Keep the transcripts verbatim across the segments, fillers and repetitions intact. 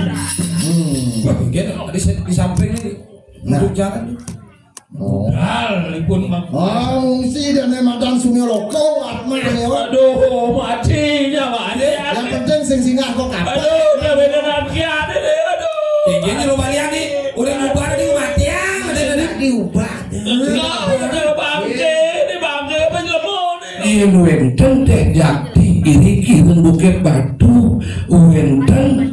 Hmm. Wah, gini, di, di samping ini. Nah. Duduk jalan. Oh. Dal, lipun mak. Oh, ngungsi dan madan Sungai Loko, Atma, ya. Aduh, mati nyawa nih. Yang penting sing singgah kok kapan. Aduh, udah beda nanti ada deh, aduh. Tingginya lu balian nih, udah ngubah nih, mati ya, ada, ada. Diubah. Enggak, udah bangke, ini bangke apa jelema nih? Yén wénten Déh Jakti iriki ring Bukit Batu, wénten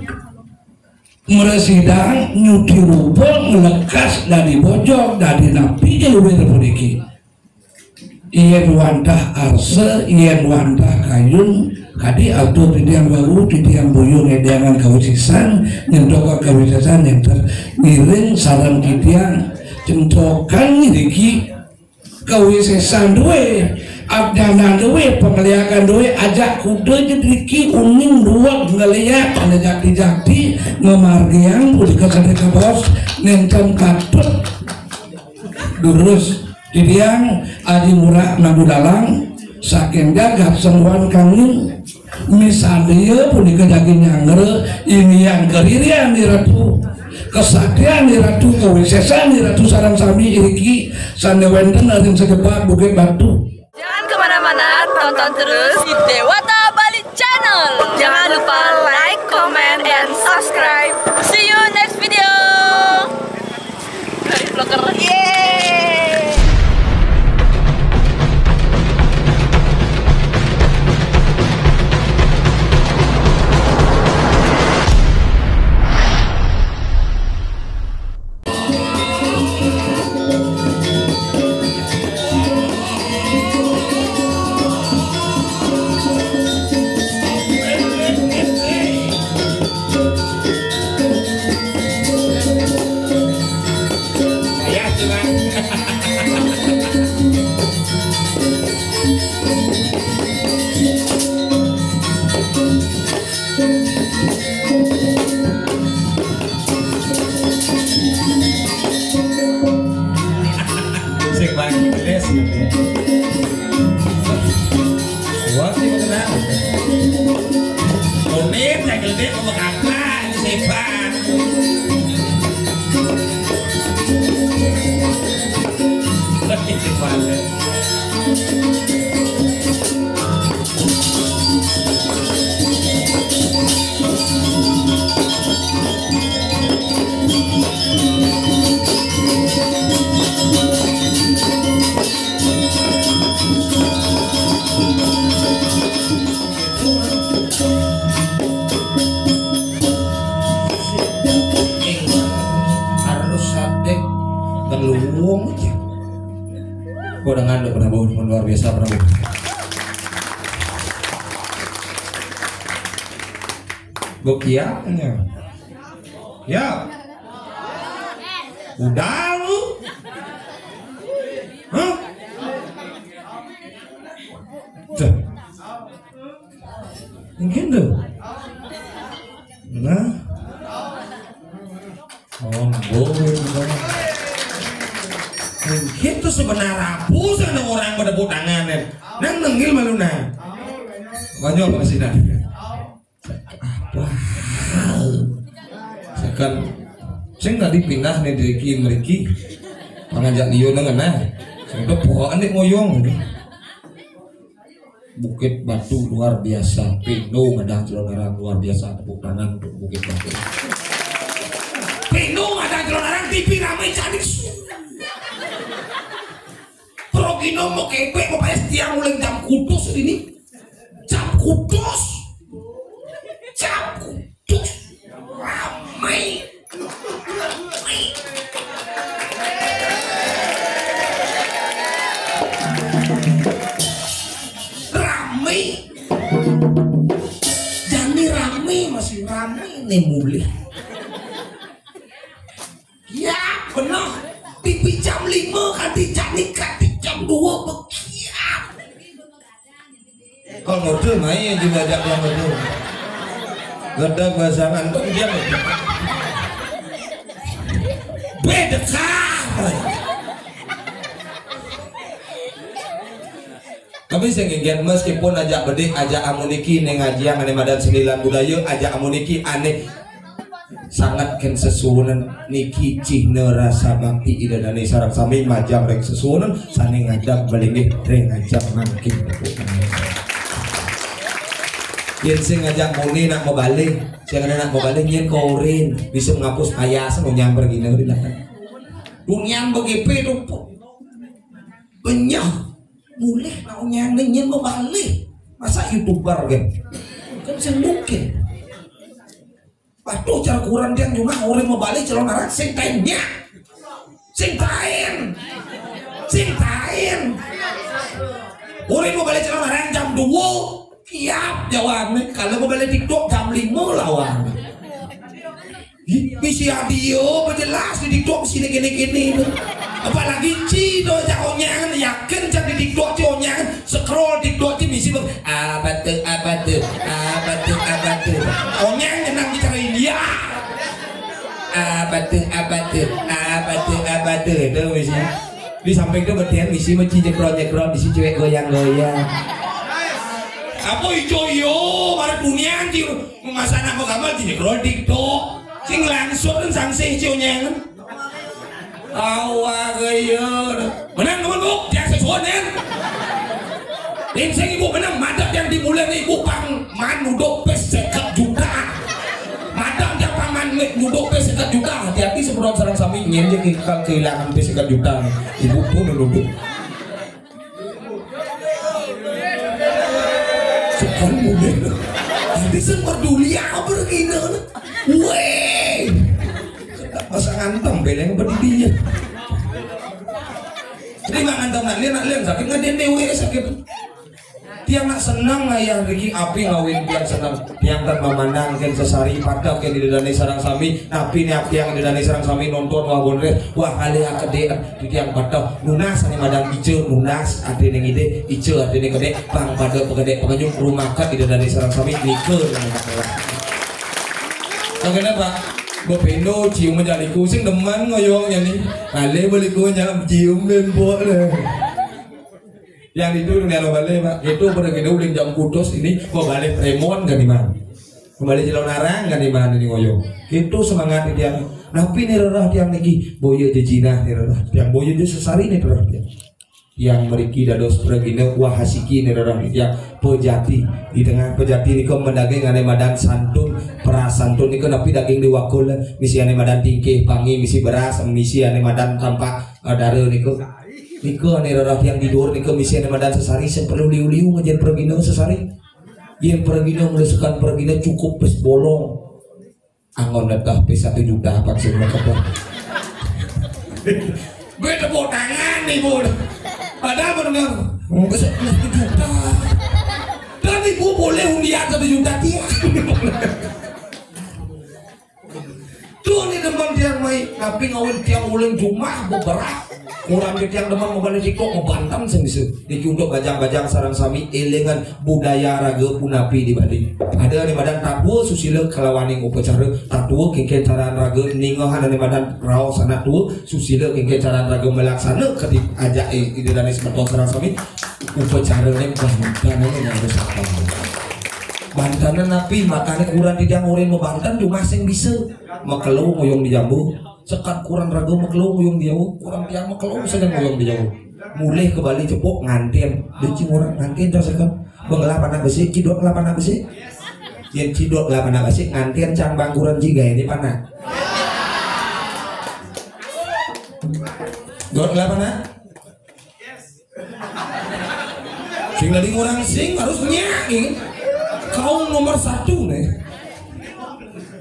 mresidang nyuti rupa nglekas dadi bojog, dadi napi luwir puniki. Yén wantah arsa, yén wantah kayun, kadi atur titiang wau, titiang buyung ngédangang kawisésan, nyentokan kawisésan nénten ngiring sareng titiang nyentokan ngriki. Kawisésan duwé, abdanan duwé, pangliakan duwé, ajak kuda ja driki uning duweg ngeliat ané jakti-jakti ngamargiang punika sané kabos nénten patut durus. Titiang Aji Murah Nambu Dalang saking jagat Sengwan Kangin. Misalnya punika jagi nyanggra, inggihan karirian Iratu, kesaktian Iratu, kawisésan Iratu sareng sami iriki sané wénten ring Sejepak Bukit Batu. Jangan kemana-mana, tonton terus di Dewata Bali Channel. Jangan lupa like, comment, and subscribe. See you next video. Dari vlogger. Yeay. Sing bagi beres. Wah, sing kenal. Unin, saya gede, mau kakak, ini sepan. Lagi sepan. Harus sadek ngeluwung aja. Kau dengan lu Prabu, luar biasa Prabu. Bokiaknya. Ya. Udah lu. Hah? Tuh. Mungkin tuh. Nah. Oh, boleh. Mungkin tuh sebenarnya rapuh sana orang pada tepuk tangan ya. Nang nenggil malu nang. Banyak apa sih dah? Apa? Sekan sing tadi pindah nih driki mriki. Pangajak liyo nang nah. Sing tepuk anik ngoyong. Bukit Batu luar biasa, Pindo Madang Celonarang luar biasa, tepuk tangan untuk Bukit Batu. Pindo Madang Celonarang T V ramai canik. Progino mau kepek mau payah tiang mulai jam kutus ini. Jam kutus. Jam kutus. Ramai. Ramai. Jani ramai, masih ramai nih mulih. Ya, benar. Pipi jam lima, kanti jani, kanti jam dua begian. Kalau modul main juga ada kalau modul. Gedeg pasangan tuh dia. Bedekah. Tapi sing inggih meskipun ajak bedik, ajak amuniki ning ngajiang ane madan sembilan budaya, ajak amuniki ane Sanget kén sesuunan niki cihna rasa bakti Ida dané sareng sami majeng ring sesuunan sané ngadeg malinggih ring ajeng mangkin. Yén sing ngajak muni nak mabalih, sing ada nak mabalih nyén korin, bisa ngapus payas, mau nyamper gini, udah. Dunian begitu tuh. Benyah. Mulih nak nyén nyén mabalih. Masa YouTuber kan? Kan sing mungkin. Patuh cara kuran dia cuma orang mabalih calon anak sing taén nya. Sing taén. Sing taén. Orang mabalih calon anak jam dua. Kiap jawabnya. Kalau mabalih TikTok jam lima lawan. Ih, bisi audio, apa jelas di TikTok sini kene-kene. Apalagi ci do jak onyang, yakin jak di TikTok ci onyang, scroll TikTok ci misi bang, apa tuh, apa tuh, apa tuh, apa tuh. Onyang nyenang bicara India. Apa tuh, apa tuh, apa tuh, apa tuh. Itu misi. Di samping itu bertian misi mesti nyekrol-nyekrol, misi cewek goyang-goyang. Apa ijo iyo, marah dunia anjir. Masa anak mau gambar di nyekrol TikTok. Sing langsung kan sangsih cionyang. Awak gaya. Menang teman bu, dia sesuatu. Linsing ibu menang, mantap yang dimulai nih ibu pang man uduk pes seket juta. Mantap dia pang man uduk pes seket juta. Hati-hati sebelum sareng sami nyen dia ke- kehilangan pes seket juta. Ibu pun duduk. Sekarang mungkin. Jadi sing peduli apa gini? Weh. Masa ngantong beleng peduli. Jadi nggak ngantong nak lihat nak lihat sakit nggak dia dewe sakit. Tiang nak senang ayah Riki api ngawin tiang senang. Tiang kan memandang ken sesari patok ken di dadane sarang sami. Napi ni api yang di dadane sarang sami nonton wah bonre. Wah kali akedean di tiang patok. Nunas ane madan ijo nunas ati ning ide ijo ati ning kedek bang pada pekedek pengenyum rumah kat di dadane sarang sami nika. Makanya pak. Bependo cium aja liku sing demen ngoyongnya nih. Kali beliku nyam cium bembok le. Yang itu dunia lo balik pak. Itu pada kita uling jam putus ini mau balik remon kan di mana? Kembali jalan arang kan di mana nih ngoyong? Itu semangat tiang. Napi nih rerah tiang niki boyo jejinah nih rerah tiang boyo je sesari nih rerah tiang. Tiang meriki dados pragina wahasiki nih rerah tiang pejati di tengah pejati nika mendaging ane madan santun prasantun nika napi daging diwakul misi ane madan tingkih pangi misi beras misi ane madan tampak eh, dara nika. Nika ane rerah tiang tidur nika misi ane madan sesari sing perlu liu-liu ngejen pragina sesari. Yen pragina melesekan pragina cukup pes bolong. Anggon netah pes satu juta apa sih mereka tuh? Gue tepuk tangan nih bu. Padahal benar. Gue satu juta. Dan ibu boleh undian satu juta tiang. Tuh nih demen tiang mai, tapi ngawin tiang uling jumah beberah. Kurang di tiang demen membalik TikTok ngebantam sing bisa. Dicunduk bajang-bajang sarang sami elingan budaya raga punapi di Bali. Ada nih badan tatua susila kalawaning upacara tatua kengken caraan raga ningahan nih badan raos anak tua susila kengken caraan raga melaksana ketik ajak eh, ide dan semeton sarang sami upacara nih bantan nih yang harus apa. Bantanan napi makanya kurang di tiang urin mau bantan cuma sing bisa. Makelo ngoyong di jambu. Sekat kurang raga makelo ngoyong di jambu. Kurang tiang makelo sedang ngoyong di jambu. Mulih ke Bali cepuk ngantin. Dia cing orang ngantin terus kan. Bengelap anak besi, cidok gelap anak besi. Yang cidok gelap anak besi ngantin cang bangkuran jiga ini panak. Dot gelap anak. Sing tadi orang sing harus nyak ini. Kau nomor satu nih.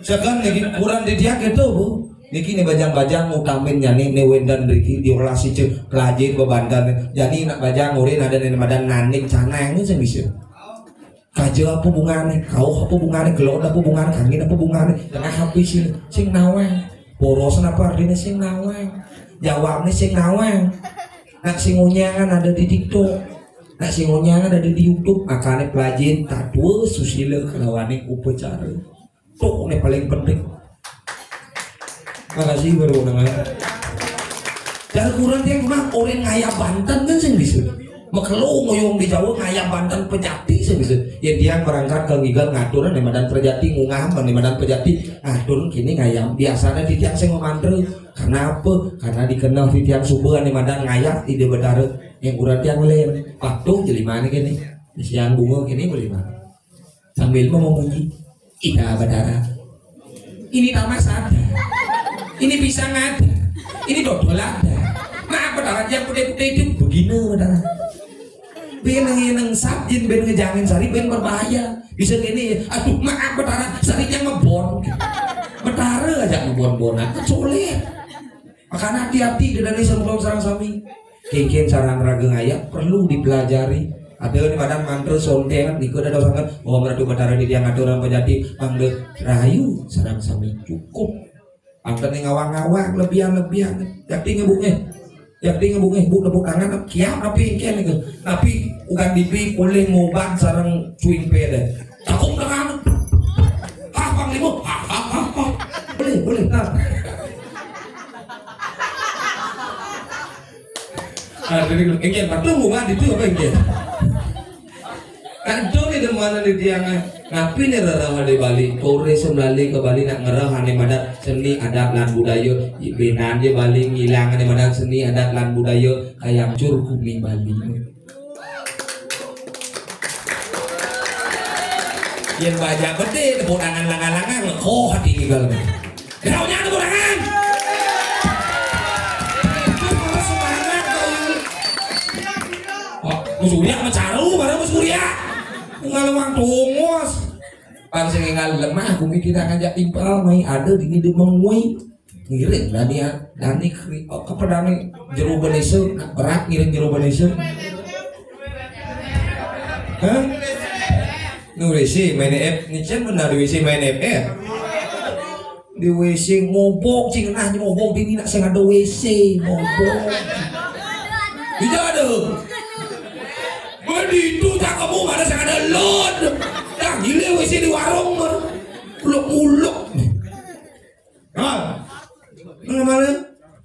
Sekarang nih kurang di dia gitu bu. Niki nih bajang-bajang utamin nyani nih wendan riki diolah si cek pelajin bebandan. Jadi nak bajang urin ada nih madan nanik canang ini sing bisa. Kaja apa bungane, kauh apa bungane, gelod apa bungane, kangin apa bungane, tengah habis sing sing nawang. Borosan apa artinya sing nawang? Jawabnya sing nawang. Nak sing onyangan ada di TikTok. Nak sing onyangan ada di YouTube. Makanya pelajin tatua susila kelawaning upacara. Tuh ini paling penting. Makasih baru undangan. Dan kurang dia mah orang ngaya banten kan sing bisa. Mekelo ngoyong di Jawa ngayab banten pejati sing bisa. Yén tiang berangkat ke Ngigal ngatur né madan pejati, ngungah né madan pejati, ngatur kini ngayab. Biasanya di tiang sing memantra. Kenapa? Karena dikenal di tiang suba né madan ngayab Ida Betara. Yang kurang tiang lain. Patuh jelimane kini. Siang bunga kini beli mah. Sambil memuji, "Ida Betara, ini tamas ada, ini pisang ada, ini dodol ada. Nah, Betara, yang putih-putih itu begini, Betara." Ben ngeneng sap, jin ben ngejangin sari, ben berbahaya. Bisa gini, "Aduh, maaf, Betara, sarinya ngebon." Betara aja ngebon-bonan, kecuali. Makanya hati-hati di Indonesia, belum sarang sami. Kéngkén sarana raga ngayab perlu dipelajari. Ada di badan mantra sontéan, niku ada sangat. Oh, meradu Betara di tiang atur orang pejati, pangda rayu, sarang sami cukup. Pangda ning ngawang-ngawang, lebihan-lebihan. Yakti ngebungé. Yakti ngebungé, bu, tepuk tangan, kiam, tapi kéngkén niku. Tapi bukan dipi, polih ngobat sareng cuing pede. Tepuk tangan. Hah, Panglima? Hah, hah, hah, hah. Boleh, boleh, nah. Ah, jadi, enggak, Pak, tunggu, Pak, itu apa, enggak? Kan itu nih, di mana di tiang, ngapi nih rarawa di Bali, turis melali ke Bali nak ngerah ane madat seni adat lan budaya, benan di Bali ngilang ane madat seni adat lan budaya, kayak hancur bumi Bali. Yang banyak gede, tepuk tangan langan-langan, kok hati ini kalau. Geraunya tepuk tangan. Itu malah semangat, Bayu. Oh, Mus Surya sama Caru, mana Mus Surya? Ngalewang tungos. Pan sing ngal lemah, bumi kita ngajak timpal, mai ada di ngide mengui. Ngiring, Dani, Dani kri-, oh, apa Dani? Jero Benese, berat ngiring jero Benese. Hah? Nu W C main F, nicen benar di W C main F. Di W C ngobok, cing nah ngobok, di nak sing ada W C ngobok. Tidak ada. Begitu tak kamu mana sing ada lot. Dah gile W C di warung mah. Uluk-uluk. Nah, mana mana?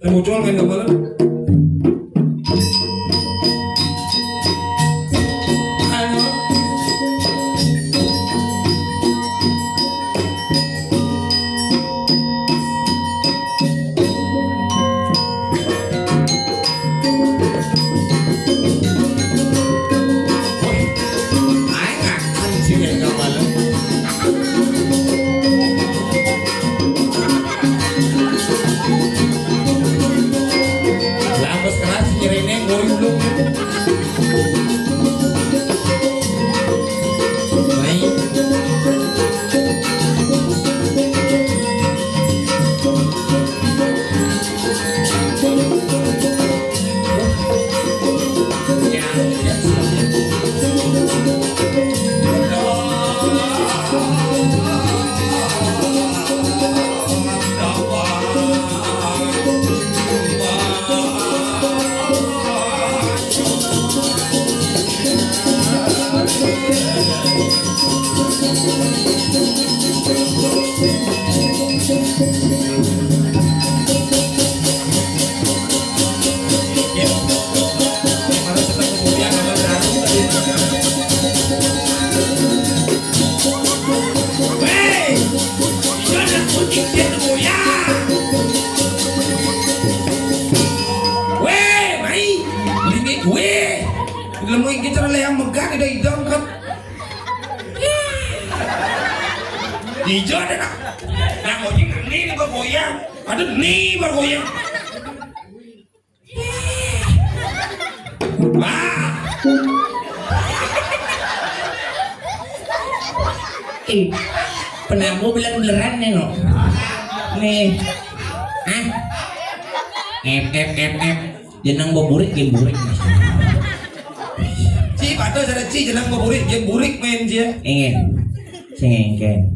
Yang muncul main kepala. Ayo. Aing akan sih yang kepala. Lames keras nyerene ngurip lu. Baik. Wéh, mai, lingit wéh. Lemu iki cara leyang megat ida idong kan. Ijo ada nak. Nah, mau jing ni ni bergoyang. Ada ni bergoyang. Wah. Eh, penamu beler-beleran nih, no. Nih. Hah? Ep, ep, ep, ep. Jeneng beburik, gé burik. Ci, patuh sada ci, jeneng beburik, gé burik main cia. Ingin. Sing ingin.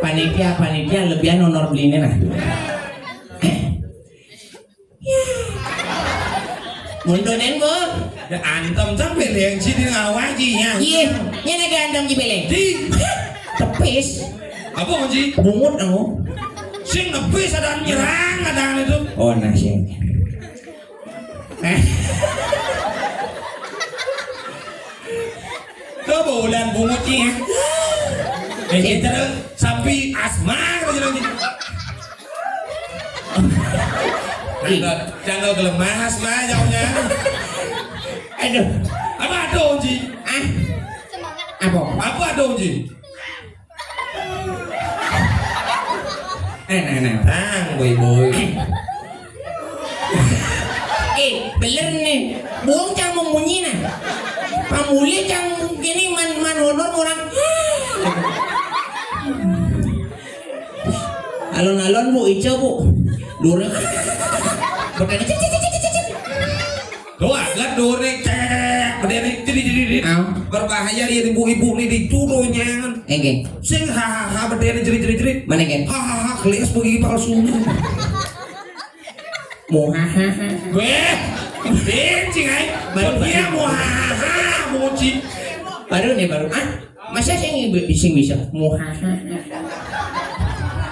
Panitia, panitia lebihan honor belinya nah. Muntunin, Bu. Ya, antem sampai yang sini ngawaji ya. Iya, ini ada antem di beleng. Di tepis. Apa, Ji? Bungut aku. Sing nepis ada nyerang, ada itu. Oh, nah, sing. Coba ulan bungut nih ya. Eh, kita sampai asma gitu lagi. Ih, jangan gelemah asma jauhnya. Aduh. Apa ada, Ji? Ah. Apa? Apa ada, Ji? Eh, nah, nah. Tang, boy, boy. Eh, bener nih. Buang cang mau munyi nah. Pamuli cang gini man, man honor orang. Alon-alon, Bu, ica, Bu. Dure. Berkali cicit, cicit, cicit, cicit. Tuh, agak dure, cek, berdiri, jadi, jadi, jadi. Au. Berbahaya ya ibu-ibu nih di judonya. Enggak. Sing hahaha berdiri, jadi, jadi, jadi. Mana, Gen? Hahaha, kelis begini palsu. Muhahaha. Weh, cing, ai. Baru, iya, baru. Muhahaha, muci. Baru nih, baru. Ah, masa sing, sing bisa? Muhahaha.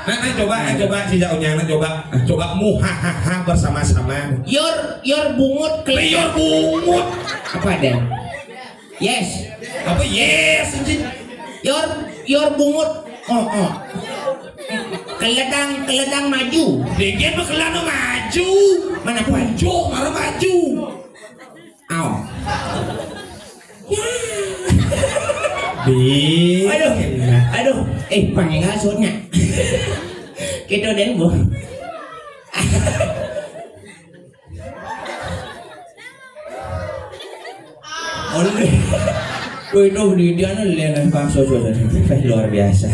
Nah, nah, coba, nah, coba, si jauhnya, nah, coba, coba muhahaha bersama-sama. Yor, yor bungut, klik. Yor bungut. Apa ada? Yes. Apa yes, anjing? Yor, yor bungut. Oh, oh. Keledang, keledang maju. Dengke mah kelana maju. Mana maju? Maju, mana maju? Au. Ya. Bi. Aduh, aduh. Eh, panggil asuhnya. Kita den, Bu. Oleh. Wih, itu di dia nih, lihat nih, Pak, so, so, so, so. Luar biasa.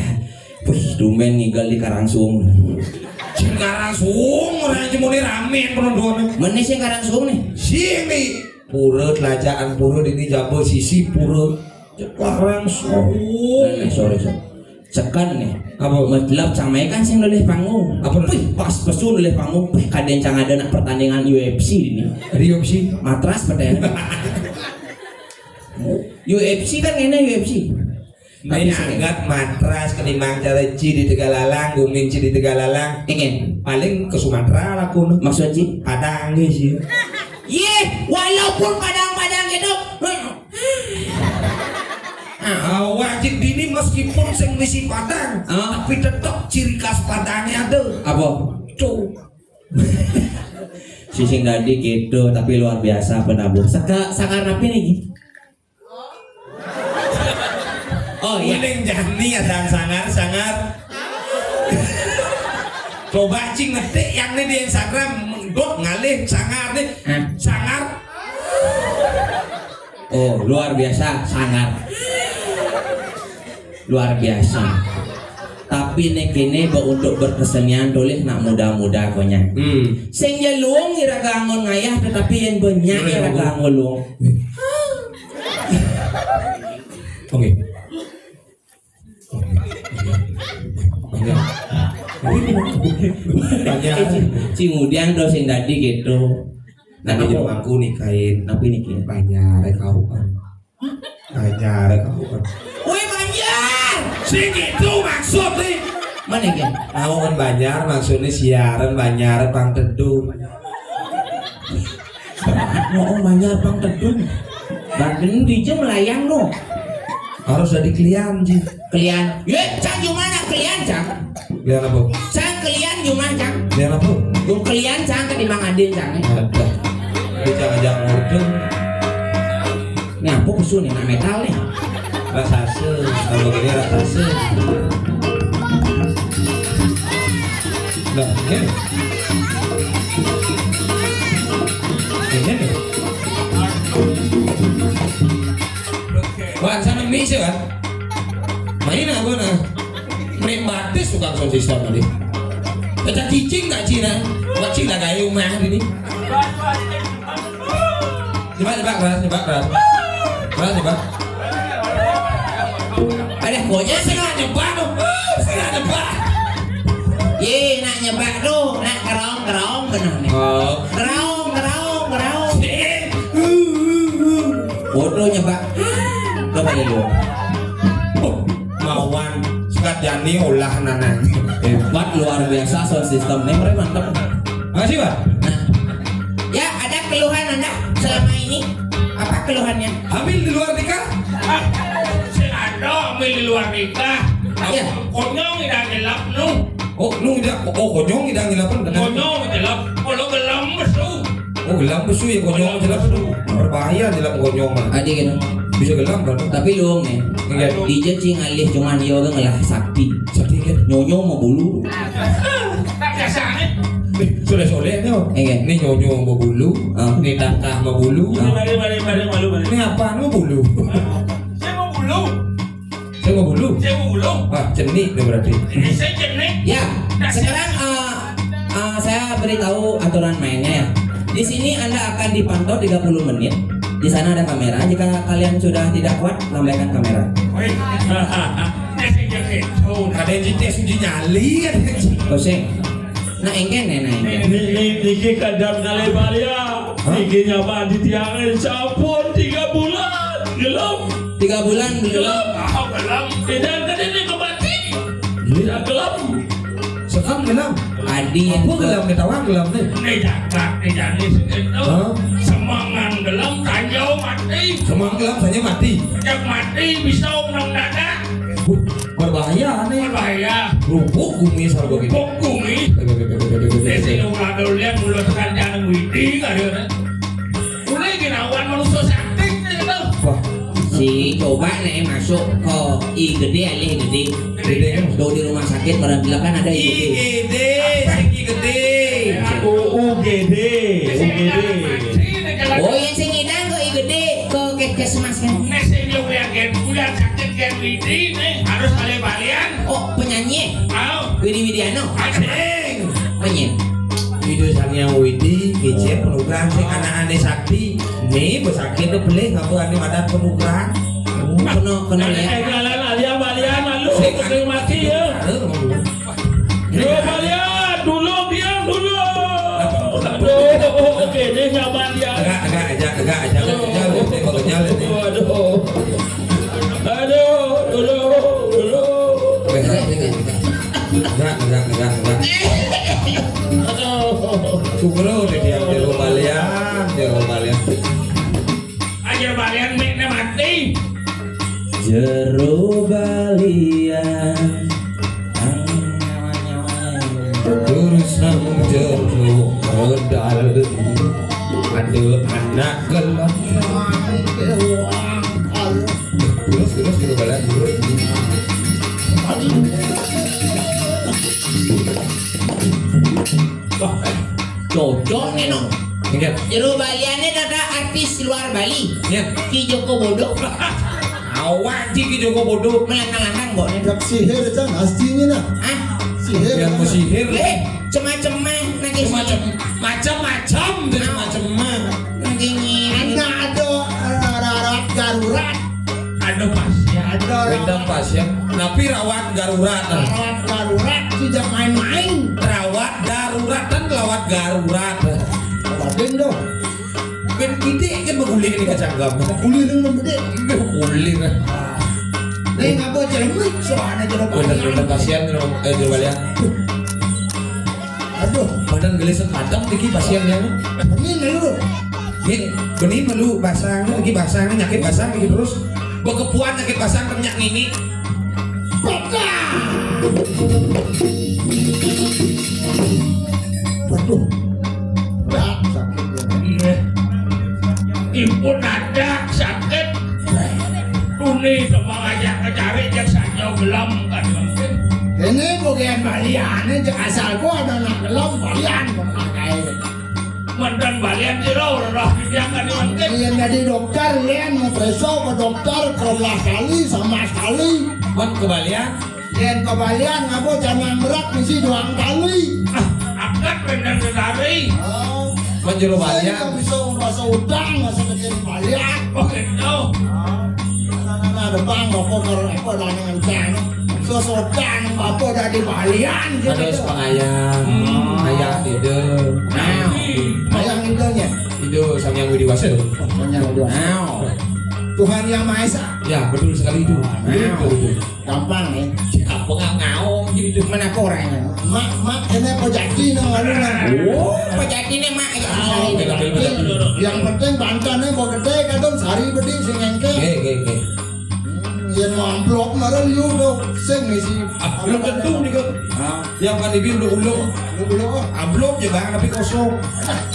Wih, tumben ngigal di Karangsung. Sing Karangsung, orang cuma ini rame penontonnya. Mana sih Karangsung nih? Sini. Pura, telajaan pura, ini jaba sisi pura. Karangsung. Nah, nah, sorry, sorry. Sekan nih. Apa? Metlab sama kan sing leleh panggung. Apa? Wih, pas pesu leleh panggung. Wih, kadang cang ada nak pertandingan U F C ini. Ada U F C? Matras pada. U F C kan ini U F C. Tapi ini sih angkat matras ketimbang cara Ci di Tegalalang, gumin Ci di Tegalalang. Ingin. Paling ke Sumatera laku. Maksud Ci? Padang nih sih. Yeh, walaupun Padang-Padang gitu. Awak Cik Dini meskipun sing misi Padang, ah, tapi tetep ciri khas Padangnya ada. Apa? Tuh. Sising tadi gitu, tapi luar biasa penabuh. Seka, sangar napi nih? Oh iya. Uling jani ada sangar, sangar. Coba cing ngetik yang nih di Instagram, dot ngalih sangar nih. Hah? Sangar. Oh, luar biasa, sangar. Luar biasa. Tapi nek kene ba untuk berkesenian tulis nak muda-muda konya. Hmm. Sing ya luung iraga angon ngayah tetapi yang banyak iraga angon luung. Oke. Banyak. Banyak. Ci, ci ngudiang do sing dadi gitu. Nah, aku mangku nih kain. Tapi nih kain. Banyak kau kan. Banjar, kau kan. Woi, Banjar. Sing gitu maksud nih. Mana ya? Kau kan Banjar maksudnya siaran Banjar pang teduh. Ngomong Banjar pang teduh. Bandeng di jam melayang no. Harus jadi klian sih. Klian. Ye, cang gimana klian, cang? Klian apa? Cang klian gimana, cang? Klian apa? Gue klian, cang, ketimbang adil, cang. Ada. Dia jangan-jangan ngurus. Nah, aku pesu nih, nak metal nih. Raksasa, kalau gini raksasa. Nah, ini. Ini nih. Wah, sana misi kan? Main apa nah? Menik batis tukang sosis tadi. Kita cicing tak Cina? Buat Cina kayak rumah ini. Coba, coba, keras, coba, keras. Keras, coba. Ada konya sih nggak nyebar tuh. Sih nggak nyebar. Ye, nak nyebar tuh, nak kerong, kerong, benar nih. Oh. Kerong, kerong, kerong. Sih. Bodoh nyebar. Coba dulu. Oh, mawan sekat jani olah nana. Hebat, luar biasa sound system nih, mantap. Makasih, Pak. Nah. Ya, ada Keluhan Anda selama ini, apa keluhannya? Hamil di luar nikah? Ah, sing ada hamil di luar nikah. Iya. Konyong idang nyelap nu. Oh, nu idang, oh, konyong idang nyelap, benar. Konyong nyelap. Kalau gelem besu. Oh, gelem besu ya konyong nyelap tu. Berbahaya nyelap konyong mah. Adi gitu. Bisa gelem kan? Tapi lu nih, iya. Di cai ngalih cuman yo kan ngelah sakti. Sakti kan? Nyonyo mau bulu. Tak biasa nih. Eh, soleh-soleh tu. Iya. Ni nyonyo mau bulu. Ah. Ni tatah mau bulu. Mari, mari, mari, mari, malu, mari. Ni apa mau bulu? Saya mau bulu. Saya mau bulu. Saya mau bulu. Ah, cenik tu berarti. Ini saya cenik. Ya, sekarang, eh, eh, saya beritahu aturan mainnya ya. Di sini Anda akan dipantau tiga puluh menit. Di sana ada kamera. Jika kalian sudah tidak kuat, lambaikan kamera. Woi. Ini saya cenik. Oh, ada yang cinta suci nyali, ada yang cinta. Pusing. Nah, engken ya, nah, engken. Ni, ni, niki kadang kali balia. Hah? Niki nyaman di tiang sampun tiga bulan. Gelem. Tiga bulan belum. Gelem. Ah, gelem. Tidak kena ni kemati. Tidak gelem. Sekam gelem. Adi yang apa gelem ni, tawang gelem ni. Ni jagat ni jadi segitu. Hah? Semangan gelem tanjau mati. Semangan gelem saja mati. Sejak mati bisa menang dada. Wah, berbahaya ni. Berbahaya. Rupuk gumi sarwa gitu. Rupuk gumi. Desi nung ada ulian mulut kerajaan widi kali ni. Mulai ginawan manusia sakti ni tu. Wah. Si coba nih masuk ke I G D alih gede. Gede kan? Tuh di rumah sakit barang bilang kan ada I G D. I G D, sing I G D. U U G D, U G D. Oh, yang sing ngidang ke I G D, ke puskesmas kan? Nek sing yo ulian gen, ulian sakit gen widi nih harus balik balian. Oh, penyanyi? Tahu? Widi Widiano? Asing. Penyanyi. Widu Sang Hyang Widi, kicir penugrahan sing anak ane sakti. Nih, besakit tu pelih ngapa ane madan penugrahan. Kena, kena ya. Eh, jalan alia balian malu, sing mati ya. Yo, balian, dulu, biar dulu. Aduh, oke, ini nyaman dia. Tegak, tegak aja, tegak aja. Aduh. Kenyal, kenyal, kenyal ini. Aduh. Aduh, dulu, dulu. Tegak, tegak, tegak, tegak. Aduh. Kugro deh dia, jero balian, jero balian. Aja balian, miknya mati. Jero balian. Terus nang jero medal. Ada anak gelap. Terus, terus, jero balian, terus. Wah, cocok nih, no. Ingat. Jero baliannya ada artis luar Bali. Iya. Ki Joko Bodo. Awak Ki Joko Bodo. Melantang-lantang kok nih. Yang sihir kan aslinya, nah. Hah? Sihir. Yang kan? Sihir. Eh, cemacem mah, nanti macam, macam-macam, jadi macam mah. Nanti ini. Anak ada, eh, rarat darurat. Ada pasien. Ada rawat. Ada pasien. Tapi rawat darurat. Rawat darurat tidak main-main. Rawat darurat dan rawat darurat. Rawat dong. Ben kita kan bergulir ni kacang gam. Bergulir dulu, gede. Bergulir. Nih, ngapa cermik soalnya jero balian? Bener, bener, pasien, jero, eh, jero balian. Aduh. Badan gelisah padam niki pasiennya. Ini dulu. Nggih, benih melu basang, lagi basang, nyakit basang lagi terus. Bekepuan nyakit basang, minyak nini. Waduh. Berat sakit ya. Iya. Ibu nadak sakit. Tuni teman aja kecari, jak saja gelam kan mungkin. Ini bagian balian, asal gua ada nak gelam balian memakai. Mantan balian jero, roh didiakan manten. Yang jadi dokter, lian mau preso ke dokter, ke belas kali, sama sekali. Man ke balian? Yang ke balian, ngabo jangan berat, misi doang kali. Ah, angkat mantan ke kari. Oh. Man jero balian. Saya bisa merasa utang, masa kecil balian. Oh, gitu. Ah. Nah, nah, nah, depan, bapak kalau apa, dah dengan utang. Sesotan apa dari balian gitu. Ada sepangayang, hmm, ayah tidak. Nah, ayah idanya. Itu Sang Hyang Widi Wasa. Sang Hyang Widi Wasa. Nah. Tuhan Yang Maha Esa. Ya, betul sekali itu. Betul, betul. Gampang, ya. Apa nggak ngaung gitu? Mana apa orangnya? Mak, mak, ini Pejati nang anu nang. Oh, Pejati nih, Mak, ya. Oh, sari beda, beda, beda. Yang penting bantannya kok gede, kadang sari bedi sing engke. Oke, oke, oke. Hmm, yang mau amplop marah liu tuh, sing ngisi. Ah, belum tentu nih kok. Ah. Yang kan dibi ulung-ulung. Ulung-ulung. Amplop ya bang, tapi kosong.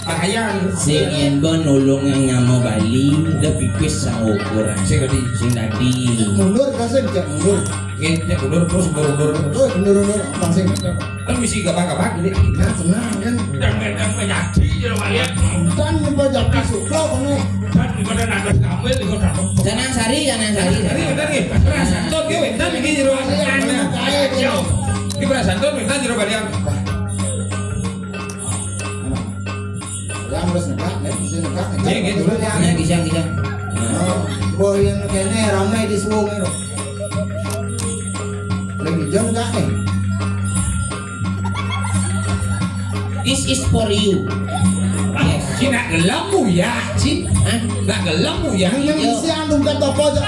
Bahaya nih. Sing yen bon ulung yang nyama Bali, udah pipis sama ukuran. Sing tadi. Sing tadi. Mundur kasih, cek mundur. Nggih, cek mundur terus mundur-mundur. Terus mundur-mundur, langsung. Kan bisa gabak-gabak ini. Nah, tenang kan. Dan medan menyati jero walian. Dan lupa jati sukro kono. Dan di kota Nagas Kamil, di kota Tenang sari, tenang sari. Tadi bener nih, perasaan tuh gue bener nih jero walian. Anu kae. Yo, di perasaan tuh bener jero walian. Yang harus negak, nek bisa negak, negak. Iya, gitu. Dulu ya. Nah, bisa, bisa. Oh, boh yang kene ramai di suwung itu. Lagi jam enggak nih? This is for you. Yes. Si nak gelem ya, si. Hah? Nak gelem ya. Yang isi anu kan bapak aja.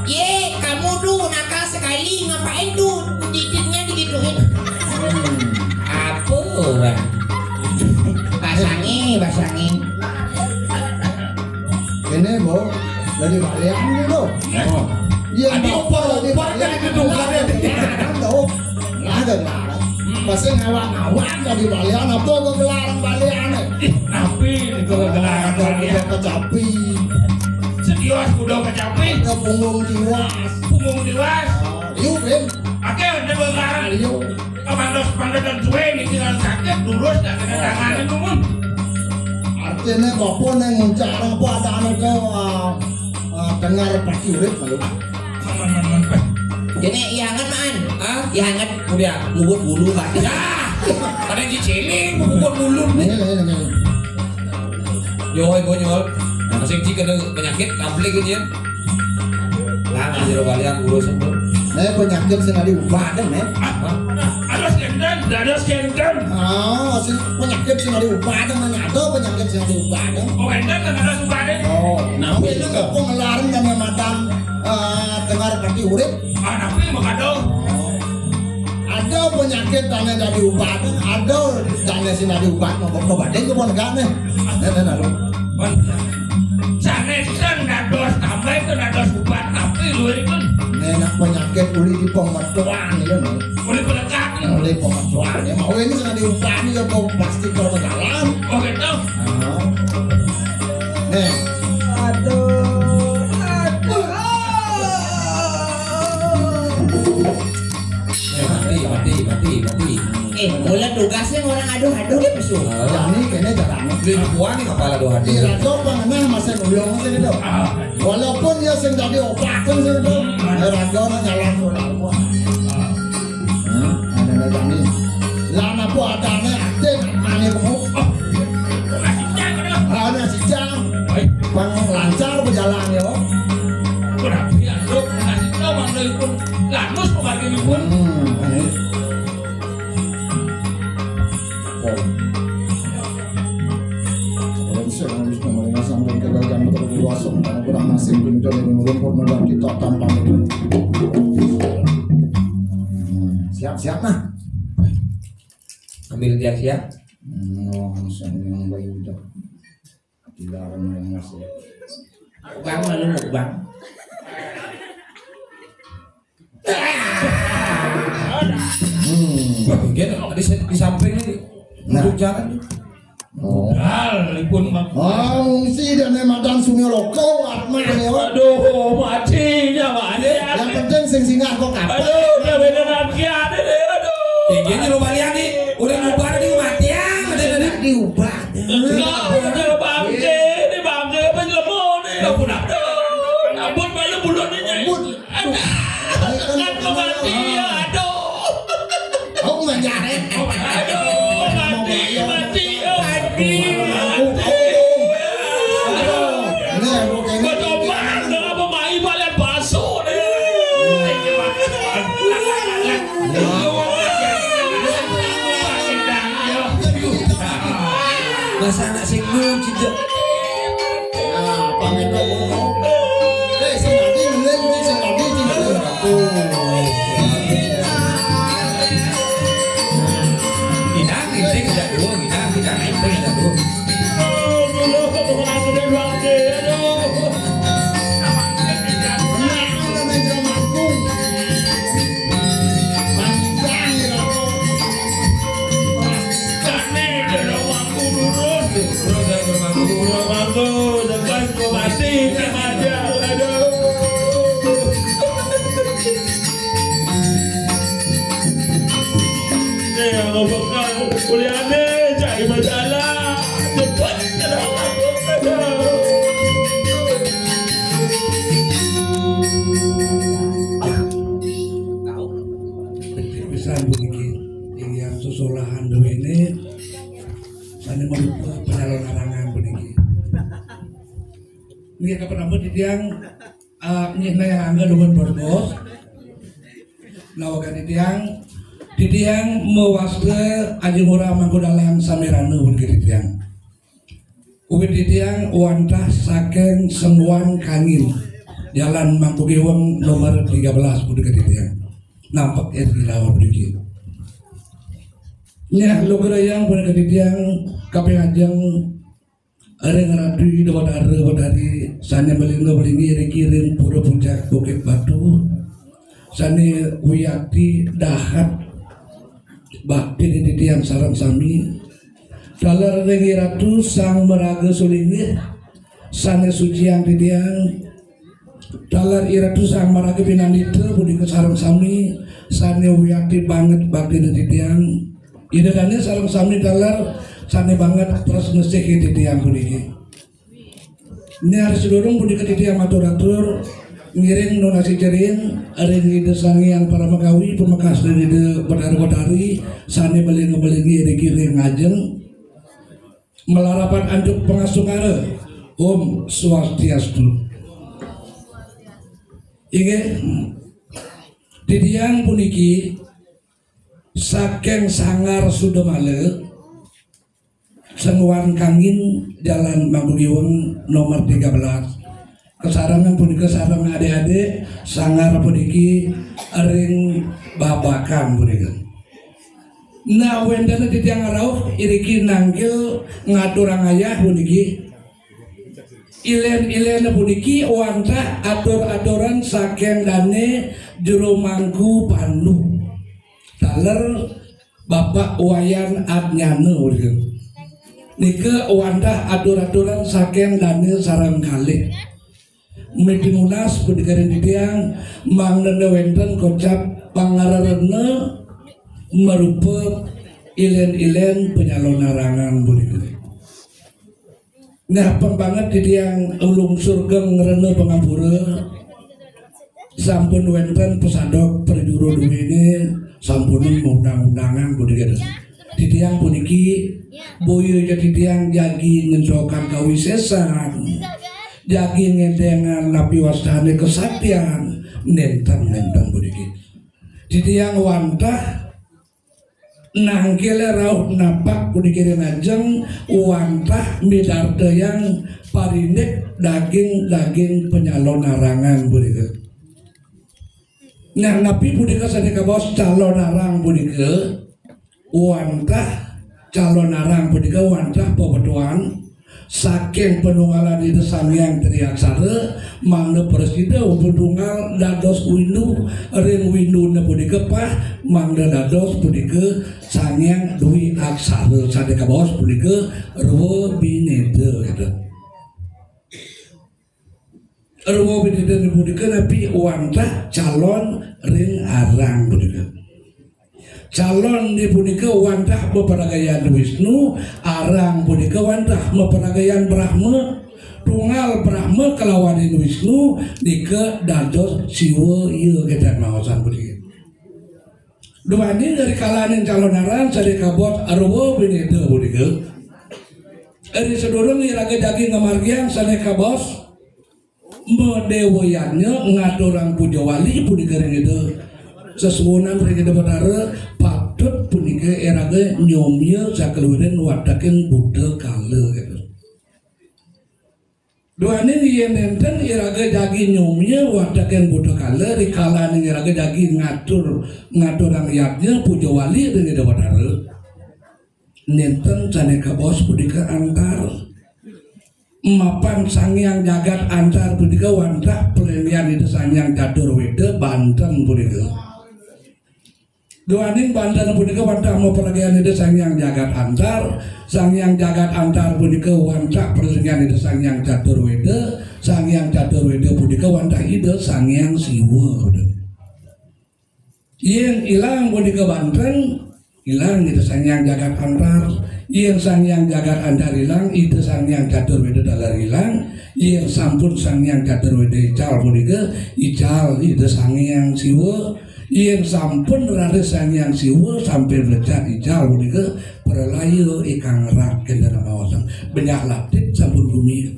Ye, kamu tuh nakal sekali, ngapain tuh titiknya digituin? Hmm, apa orang? Pasangi, pasangi. Ini, Bu, dari Balian nih, Bu. Oh. Iya, tadi Bu, oper-oper dari kan itu tuh, Balian. Kan tuh. Ada, Pak. Hmm. Pasti ngawak-ngawak dari Balian, apa gua gelaran Balian? Ih, tapi ini gua gelaran Balian. Ada kecapi. Sedios kuda kecapi. Ada punggung tiwas. Punggung tiwas. Yuk, Bim. Oke, ada gua gelaran. Ayo. Kemandos-kemandos dan suwe ini tinggal sakit, lurus, gak kena tangan itu, Mun. Artinya, Bapak neng nguncak apa ada anu ke, ah, ah, dengar pasti urip, lalu. Aman, aman, aman, Pak. Jadi, iya anget, Man. Hah? Iya anget. Udah, ngubut bulu, Pak. Ya! Ada ciciling, ngubut bulu. Ini, ini, ini. Yo, hoi, bonyol. Masih cik ada penyakit, kamplik gitu ya. Nah, jero balian urus itu. Nek penyakit sing ada ubadan, nek. Hah? Ada senten, ada senten. Ah, sing penyakit sing ada ubadan, mana ada penyakit sing ada ubadan? Oh, enten kan ada ubadan. Oh, nah, itu kok ngelarin dan yang madan, eh, dengar pati urip. Ah, tapi mau kado. Ada penyakit tanya jadi ubadan, ada tanya sing ada ubat, mau badan ke pun gak nih. Nah, nah, nah, lu. Sanes kan dados tambah itu dados ubat tapi luwih pun. Nenek penyakit uli di pemetuan ya, nih. Uli pelekat. Uli pemetuan ya, mau ini sudah diubah nih ya, kok pasti kalau jalan. Oh, gitu. Ah. Nih. Aduh, aduh. Eh, mati, mati, mati, mati. Eh, mula tugasnya orang aduh-aduh dia pesu. Jani kene jarang. Di Papua nih kepala doa. Di raja pangenah masa ulung sing itu. Walaupun dia sing jadi opak kan sing itu. Ya raja na jalan soal apa. Hmm, ada na jani. Lah napa adane ate mane kamu? Ada sijang. Pang lancar berjalan ya. Kurang biar, Dok. Kasih tahu manggil pun. Lanus kemarin pun. Hmm, ini. Kalau bisa, harus pemerintah sampai ke dalam terus kosong, karena kurang nasib, kemudian yang rumput negara kita tanpa itu. Siap-siap, nah. Ambil dia siap. Hmm, oh, saya yang baik udah. Dilarang yang masuk. Bang, lalu mau, Bang. Hmm. Wah, dia di, di samping ini. Nah. Untuk jalan. Oh. Dal, lipun mak. Oh, ngungsi dan madan sungai loko, atma ya. Aduh, mati nyawa dia. Yang penting sing singgah kok apa? Aduh, udah beda nanti ada deh, aduh. Tinggi di rumah lihat nih, udah ngubah di mati ya, ada tadi. Diubah. Enggak, udah bangke, ini bangke apa jelema nih? Ampun, ampun. Ampun, malu bulan ini. Ampun. Aduh. Kan mau mati ya, aduh. Aku nggak nyari. Aduh, mati, mati, mati. Aduh. Aduh. Ini aku kayaknya. Kau coba, kenapa mai balik palsu nih? Masa anak sing lucu, Cok. Kaperambet titiang, ah, nyihna yang angga dumun Borgos. Nawegang titiang, titiang mawasta Aji Ngurah Mangku Dalang Samirana puniki titiang. Uwit titiang wantah saking Senguan Kangin, Jalan Mangku Giweng nomor tiga belas puniki titiang. Nampek ing ilawa puniki. Nyah lugrayang puniki titiang kaping ajeng ring Ratu Ida Batara Batari sane malingga-malinggi riki ring Pura Puncak Bukit Batu, sane wiakti dahat bakti titiang sareng sami. Taler ring Ratu Sang Maraga Sulinggih sane suciang titiang. Taler Ratu Sang Maraga Pinandita punika sareng sami sane wiakti banget bakti titiang. Ida dane sareng sami taler sane banget tresna sih titiang puniki. Nika sadurung punika titiang matur-atur ngiring nunas cening ring Ida Sang Hyang Paramakawi pamekas ring Ida Batara Batari sane malingga-malinggi riki ring ngajeng. Malarapan antuk pangasungkara. Om Swastiastu. Inggih, titiang puniki saking Sanggar Sudamala, Senguan Kangin, Jalan Mangku Giweng nomor tiga belas. Kasarengan punika sareng adik-adik sanggar puniki ring Babakan punika. Nah, wenten titiang rauh iriki nangkil ngaturang ayah puniki. Ilen-ilen puniki wantah atur-aturan saking dane Jero Mangku Pandu. Taler Bapak Wayan Adnyana punika. Nika wantah atur-aturan saking dane sareng kalih. Mipinunas punika ring titiang mangda wenten kocap pangrerena marupa ilen-ilen panyalonarangan punika. Nah, pang banget titiang nglungsur geng rena pangampura. Sampun wenten pasadok prajuru duene sampun maundang-undangan punika. Titiang puniki boya ja titiang jagi ngencokan kawisesan. Jagi ngedengan napi wastane kesaktian nenten-nenten puniki. Titiang wantah nangkile rauh napak puniki ring ajeng wantah midartayang parindik daging-daging panyalonarangan punika. Nah, napi punika sane kabaos calonarang punika? Wantah calonarang punika wantah pabetulan saking panunggalan Ida Sang Hyang Tri Aksara, mangda prasida wantah tunggal dados windu, ring windune punika pah mangda dados punika Sang Hyang Dwi Aksara, sane kabaos punika Rwa Bineda, gitu. Rwa Bineda punika napi wantah calon ring arang punika. Calon punika wantah maparagayan Wisnu, arang punika wantah maparagayan Brahma. Tunggal Brahma kalawaning Wisnu nika dados Siwa, iya ketan maosan punika. Duaning rikalaning calonarang sane kabaos Rwa Bineda punika. Ri sadurung iraga jagi ngamargiang sane kabaos madewa yadnya ngaturang puja wali punika ring Ida. Sesuunan ring Ida Batara, patut punika iraga nyomia sakaluihan watekin buta kala, gitu. Duaning yen nenten iraga jagi nyomia watekin buta kala, rikalaning iraga jagi ngatur, ngaturang yadnya puja wali ring Ida Batara. Nenten sane kabaos punika antar. Mapan Sang Hyang Jagat Antar punika wantah palenggihan Ida Sang Hyang Catur Weda banten punika. Duaning banten punika wantah maparagayan Ida Sang Hyang Jagat Antar. Sang Hyang Jagat Antar punika wantah palenggihan Ida Sang Hyang Catur Weda. Sang Hyang Catur Weda punika wantah Ida Sang Hyang Siwa. Yen ilang punika banten, ilang Ida Sang Hyang Jagat Antar. Yen Sang Hyang Jagat Antar ilang, Ida Sang Hyang Catur Weda taler ilang. Yen sampun Sang Hyang Catur Weda ical punika, ical Ida Sang Hyang Siwa. Yen sampun raris Sang Hyang Siwa sampai mlecat ical punika, pralaya ingkang rak kenten maosan. Benyah latit sampun gumi.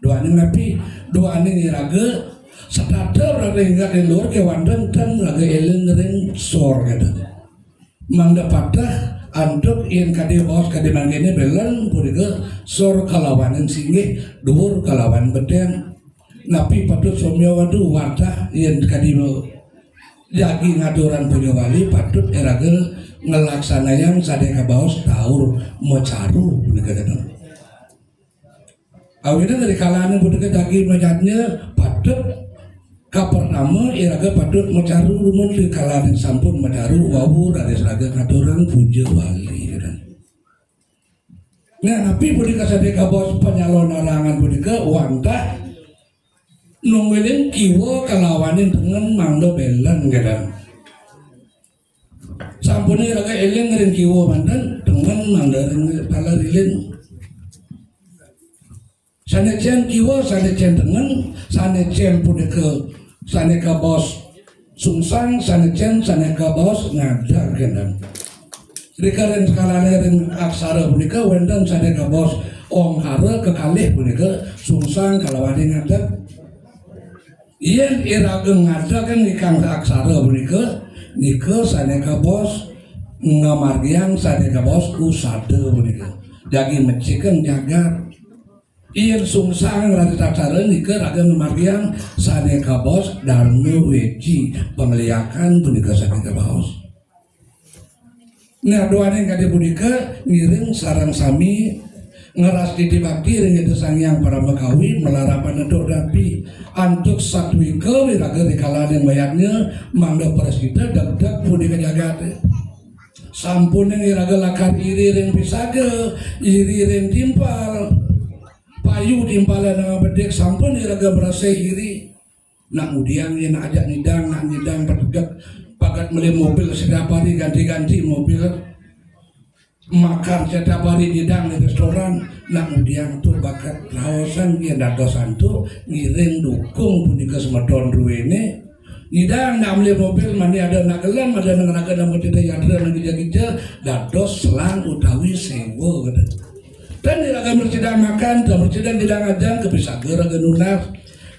Duaning napi? Duaning iraga setata raga inggih ring luhur kewanten ten raga eling ring sor kata. Mangda pateh antuk yen kadi baos kadi mangkene belen punika sor kalawaning singgih, duur kalawan beten. Napi patut somya wadu wadah yen kadi jagi ngaturang punya wali patut iraga ngelaksanayang sane kabaos taur macaru punika kata. Awinang ri kalane punika jagi majatnya patut kapertama iraga patut macaru rumun ri kalane sampun macaru wau raris raga ngaturang puja wali. Nah, napi punika sane kabaos panyalonarangan punika wantah nungwilin kiwa kalawaning tengen mangda belen kata. Sampune raga eling ring kiwa manten, tengen mangda ring taler ilin. Sane cen kiwa, sane cen tengen, sane cen punika, sane kabaos sungsang, sane cen, sane kabaos ngadeg kenten. Rika ring sekalane ring aksara punika wenten sane kabaos ongkara kekalih punika sungsang kalawaning ngadeg. Yen iraga ngadeg ingkang aksara punika, nika sane kabaos ngamargiang sane kabaos usada punika. Jagi mecikeng jagat. Yen sungsang raga aksara nika raga ngamargiang sane kabaos dharma weji pangliakan punika sane kabaos. Nah, duaning kadi punika ngiring sareng sami ngrastiti bakti ring Ida Sang Hyang Paramakawi malarapan antuk rapi. Antuk satwika wiraga rikalane mayadnya mangda prasida degdeg punika jagate. Sampune iraga lakar iri ring pisaga, iri ring timpal. Payu timpale nang bedik sampun iraga merasa iri. Nak ngudiang yen ajak nyidang, nak nyidang pedek, pagat meli mobil setiap hari ganti-ganti mobil. Makan setiap hari nyidang di restoran, nak ngudiang tu bakat raosan yen dados antuk ngiring dukung punika semeton druene. Nyidang nak meli mobil mani ada nak gelem, ada nak raga nak mesti yatra nak gija-gija, dados selang utawi sewa kata. Dan iraga mesti makan, dan mesti nyidang ajang kepisaga raga nunas.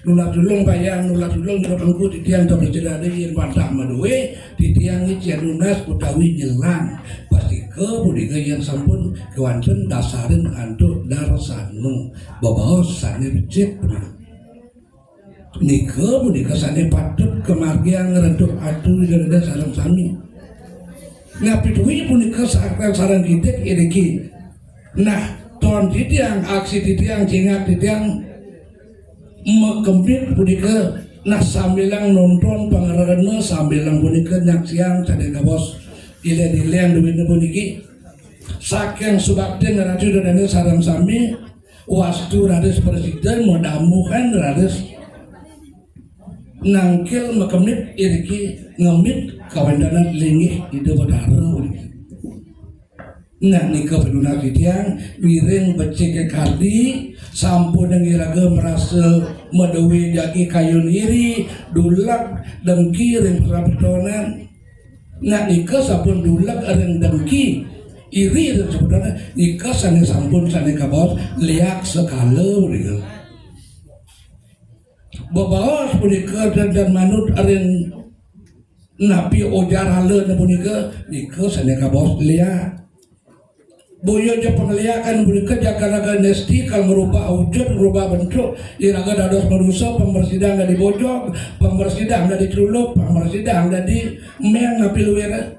Nunas tulung payah, nunas tulung nyuruh angku titiang tak bercerita yen wantah madue, titiang icen nunas utawi nyelang. Pastika punika yen sampun kewanten dasarin antuk darsanu. Bebaos sane becik punika. Nika punika sane patut kemargiang ngrentuk atu ida sareng sami. Nah, pituwi punika sareng sareng kidik iriki. Nah, ton titiang, aksi titiang, cingat titiang, makemit punika, nah, sambilang nonton pangrerena, sambilang punika nyaksiang sane kabaos ilen-ilen duwene puniki. Saking subaktin ratu danane sareng sami, wastu raris presiden, mudah-mudahan raris nangkil makemit iriki ngemit kawentenan linggih Ida Betara. Nah, nika pinunas titiang ngiring becike kadi, sampun iraga merasa madue jagi kayun iri, dulag dengki ring prabetonan. Nah, nika sampun dulag ring dengki, iri ring prabetonan, nika sane sampun sane kabaos liak sekala punika. Bebaos punika dan, dan manut ring napi ujar halane punika, nika sane kabaos liak. Boya ja pangliakan punika jaga raga nesti kal ngrubah wujud, ngrubah bentuk, iraga dados manusa, pamresidang dadi bojog, pamresidang dadi culuk, pamresidang dadi meng napi luwere.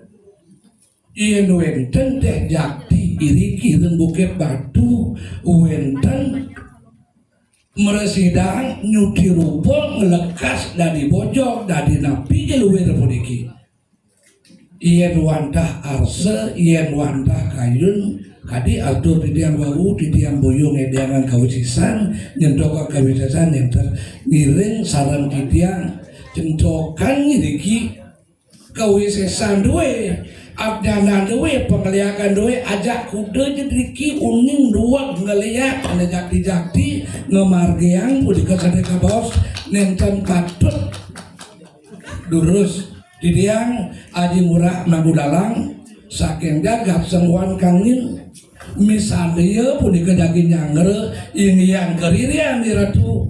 Yen wenten teh jakti iriki ring Bukit Batu, wenten mresidang nyuti rupa nglekas dadi bojog, dadi napi ja luwir puniki. Yen wantah arsa, yen wantah kayun, kadi atur titiang wau, titiang boya ngedangang kawisesan, nyentoka kawisesan nenten ngiring sareng titiang, nyentokan ngriki kawisesan duwe, adnyanan duwe, pangliakan duwe, ajak kuda ja driki uning duweg ngeliak ane jakti-jakti ngamargiang punika sane kabaos nenten patut. Durus, titiang Aji Ngurah Nabu Dalang, saking jagat Sengwan Kangin, Misadia punika jagi nyanggra inggihan karirian Iratu,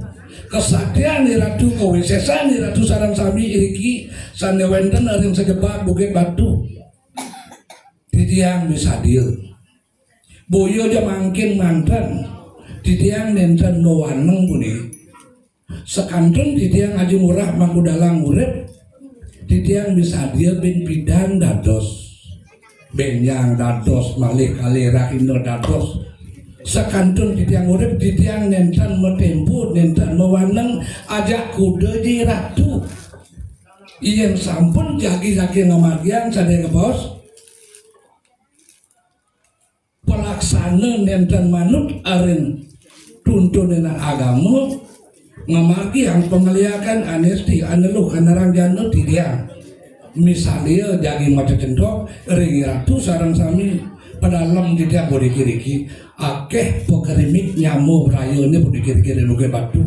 kasaktian Iratu, kawisésan Iratu sareng sami iriki sané wénten ring sajebag Bukit Batu. Titiang misadia. Boya ja mangkin manten, titiang nénten mawaneng punika. Sakantun titiang Aji Murah Mangku Dalang urip, titiang misadia bin pidan dados, bénjang dados, malih kalih rahina dados. Sakantun titiang urip, titiang nénten matémpo, nénten mawaneng ajak kuda Iratu. Yén sampun jagi-jagi ngamargiang sané kabaos, palaksana nénten manut ring tuntunan agama, ngamargiang pangléakan, anesti, aneluh, anaranjana, titiang misadia jagi macecentok ring Ratu sareng sami padalem titiang puniki riki. Akéh pakrimik nyama brayané puniki riki ring Bukit Batu.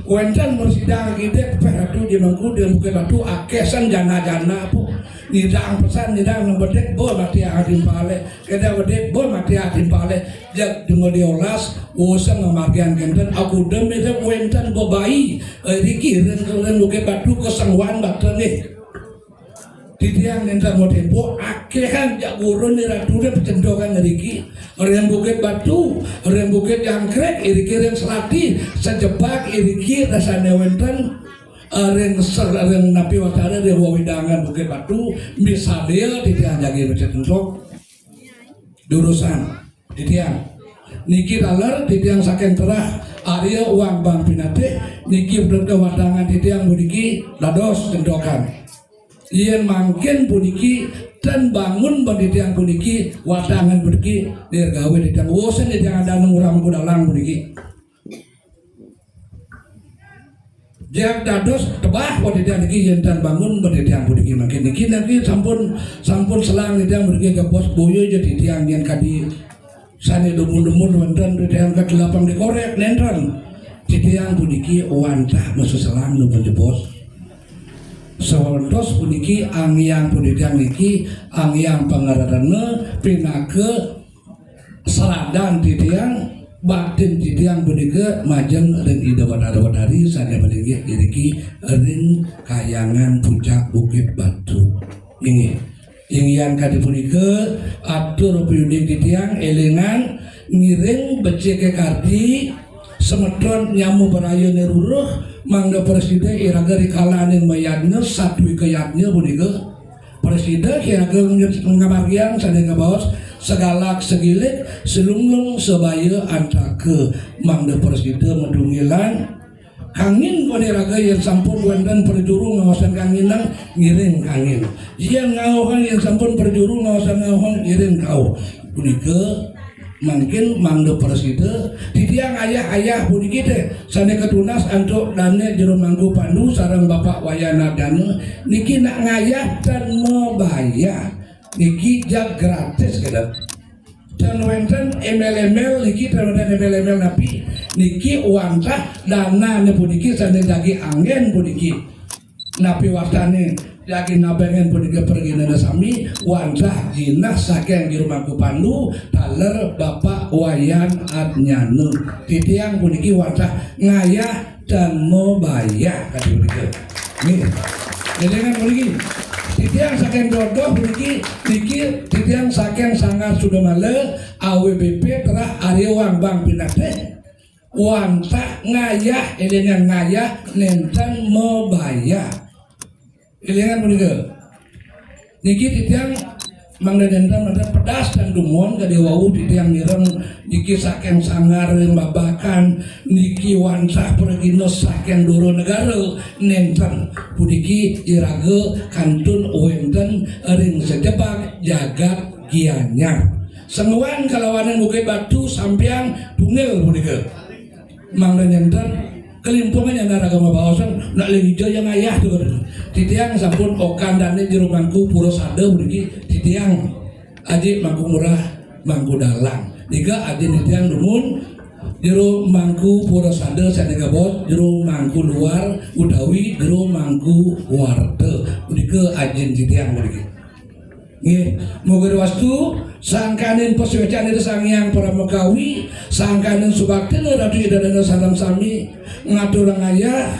Wénten mresidang kidik, péh Ratu Jimangku, di Bukit Batu akéh san jana-jana, pu. Nyidang pesan, nyidang nang bedik, bo mati atimpalé. Kéda bedik, bo mati atimpalé. Jag dua belas, usan ngamargiang kénten, aku demi wénten bebai, eh, riki ring, ring Bukit Batu kasangguan bakta nggih. Titiang nénten matémpo, akéhan jak guru né Ratu dé pacentokan ngriki. Ring Bukit Batu, ring Bukit Jangkrik, iriki ring Selati, sajebag iriki rasané wénten, eh, ring ser-, ring napi wastané ring wewidangan Bukit Batu, misadia titiang jagi macentok. Durusang, titiang. Niki taler titiang saking Terah Arya Wang Bang Pinatih, niki bener watangan titiang puniki dados centokan. Yén mangkin puniki tan bangun ban titiang puniki, watangan puniki, dirgawé titiang. Wosen titiang ada nang urang kudalang puniki. Jang dados tebah pada titiang niki yén tan bangun pada titiang puniki mangkin niki, niki sampun, sampun selang titiang puniki gepos boyo ja titiang yén kadi sané dumun-dumun wénten titiang kadelapang dikorék nénten. Titiang puniki wantah maseselang dumun jebos. Sawantos puniki angiang puniki niki angiang pangararena pinaka seradan titiang, baktin titiang punika majeng ring Ida Batara Batari sané malinggih iriki ring Kahyangan Puncak Bukit Batu. Inggih. Inggihan kadi punika atur piuning titiang élingang ngiring beciké kardi semeton nyama brayané ruruh mangda prasida iraga rikalaning mayadnya satwika yadnya punika. Prasida iraga ngamargiang sané kabaos segalak segilik, selunglung sebaya antaka, mangda prasida madunggilan. Kangin koné raga yén sampun wénten prajuru ngaosang kanginan, ngiring kangin. Yén ngaohang yén sampun prajuru ngaosang ngaohang, ngiring kauh. Punika mangkin mangda prasida titiang ayah-ayah puniki téh sané katunas antuk Dané Jero Mangku Pandu sareng Bapak Wayan Ardana niki nak ngayah tan mabayah. Niki jag gratis, kéto. Tan wénten émbél-émbél niki, tan wénten émbél-émbél napi niki, wantah danané puniki sané jagi anggén puniki. Napi wastané jagi nabéngan punika praginané sami, wantah jinah saking Jero Mangku Pandu taler Bapak Wayan Adnyana. Titiang puniki wantah ngayah tan mabayah kadi punika. Nggih. Élingang puniki. Titiang saking Dodoh puniki, niki titiang saking Sanggar Sudamala, A W B P Terah Arya Wang Bang Pinatih. Wantah ngayah, élingang ngayah nénten mabayah. Élingang punika. Niki titiang mangda nénten, mangda pedas tan dumun kadi wau titiang mireng niki saking Sanggar Limbabakan niki wantah pragina saking dura negara nénten. Puniki iraga kantun wénten ring sajebag jagat Gianyar. Sangguan kalawaning Bukit Batu sampiang tunggil punika. Mangda nénten, kalimpungan nyana raga mabaosan, nak lingija yang ayah tu. Titiang sampun okan dané Jero Mangku Purasada puniki, titiang Aji Mangku Murah Mangku Dalang. Nika ajin titiang dumun Jero Mangku Purasada sané kabaos Jero Mangku Luar utawi Jero Mangku Warta. Punika ajin titiang puniki. Nggih, mugi wastu sangkaning pasuécan Ida Sang Hyang Parama Kawi, sangkaning subaktine Ratu Ida Dane sareng sami ngaturang ayah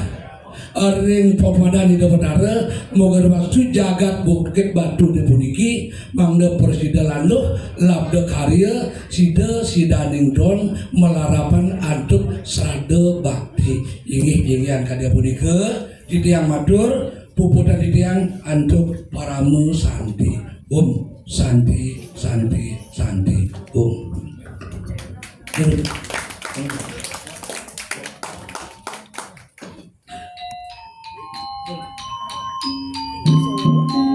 ring papadan Ida Betara, mugi wastu jagat Bukit Batu puniki mangda prasida landuh, labda karya sida sidaning don malarapan antuk srada bakti. Inggih, inggih angkadya punika. Titiang matur, puputang titiang antuk parama santi. Om Santi, Santi, Santi, Om.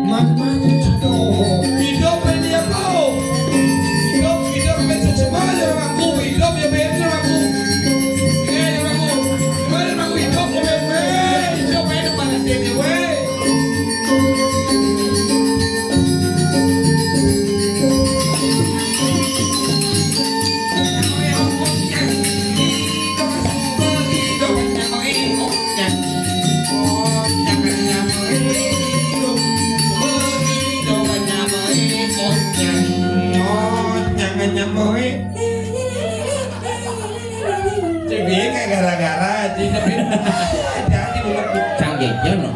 Mas, mas, aduh. Hidup ini aku. Hidup, hidup kan sesemua ya aku. Hidup ya bener aku. Eh, ya aku. Kemarin aku hidup ya bener. Hidup ya depan hati gue. Cek dia kayak gara-gara aja, tapi hati-hati bukan. Cang Jejen, no.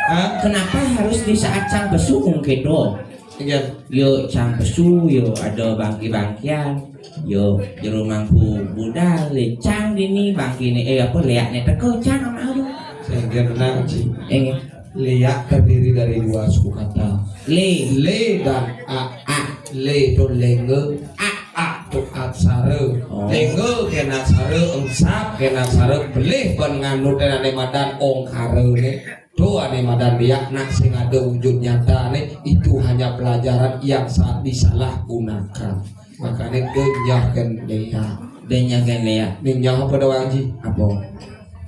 Hah? Kenapa harus di saat Cang Besu mungkin, do? Iya. Yo Cang Besu, yo ada bangki-bangkian, yo jero mangku budal, le Cang dini bangkine, eh, apa, leakne teko, Cang, sama lu. Sehingga tenang, Ci. Eh. Leak terdiri dari dua suku kata. Le. Le dan a. A. Le itu lenge. A. A itu aksara. Oh. Lenge kena aksara, engsap kena aksara, belih ban nganut ane madan ongkara ne. To ane madan leak nak sing ada wujud nyatane, itu hanya pelajaran yang saat disalahgunakan. Makanya denyah kan leak. Denyah kan leak. Denyah apa doang, Ji? Apa?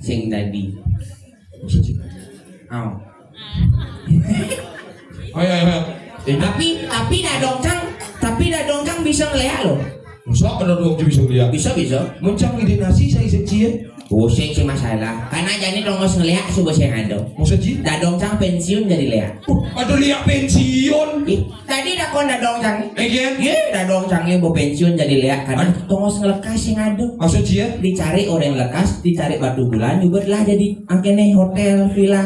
Sing dadi. Maksud sih? Oh. Oh, ya, ya. Tapi, tapi dadong Cang, tapi dadong Cang bisa ngeleak loh. Masa dadong Cang bisa ngeleak? Bisa, bisa. Mencang ide nasi saya sih, ya. Oh, sing, sing masalah. Karena jani tongos ngeleak, coba saya ngado. Maksud sih? Dadong Cang pensiun jadi leak. Uh, ada leak pensiun. Ih, tadi dakon dadong Cang. Again? Ye, dadong Cang yang mau pensiun jadi leak karena tongos ngelekas sing ngado. Maksud sih, ya? Dicari orang lekas, dicari batu bulan juga telah jadi angkene hotel, villa.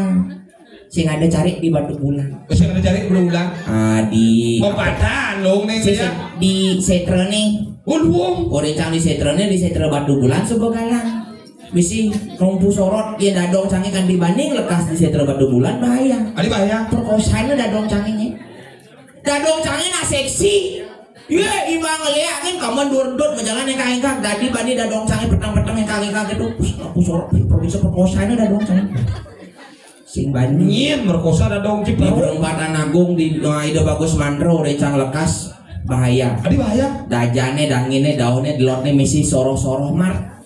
Sing ada cari di Batu Bulan. Sing ada cari Batu Bulan. Ah, di Pepatah, dong, nih, sing, ya. Di Setra nih. Oh, luang. Orang Cang di Setra nih, di Setra Batu Bulan, coba galang. Misi rompu sorot, ya dadong Cangnya kan dibanding lekas di Setra Batu Bulan, bahaya. Ada bahaya. Perkosanya dadong Cangnya. Dadong Cangnya nak seksi. Ye, imang ngeliat kan kamu durdut berjalan engkak-engkak. Tadi bani dadong Cangnya petang-petang engkak-engkak gitu. Pus, aku sorot, bisa perkosanya dadong Cangnya. Sing banyak. Nyin merkosa dadong Cipro. Di perempatan agung di, nah, Ida Bagus Mandro, Rencang Lekas, bahaya. Adi bahaya. Dajane, dangine, daune, delotne misi soroh-soroh mar.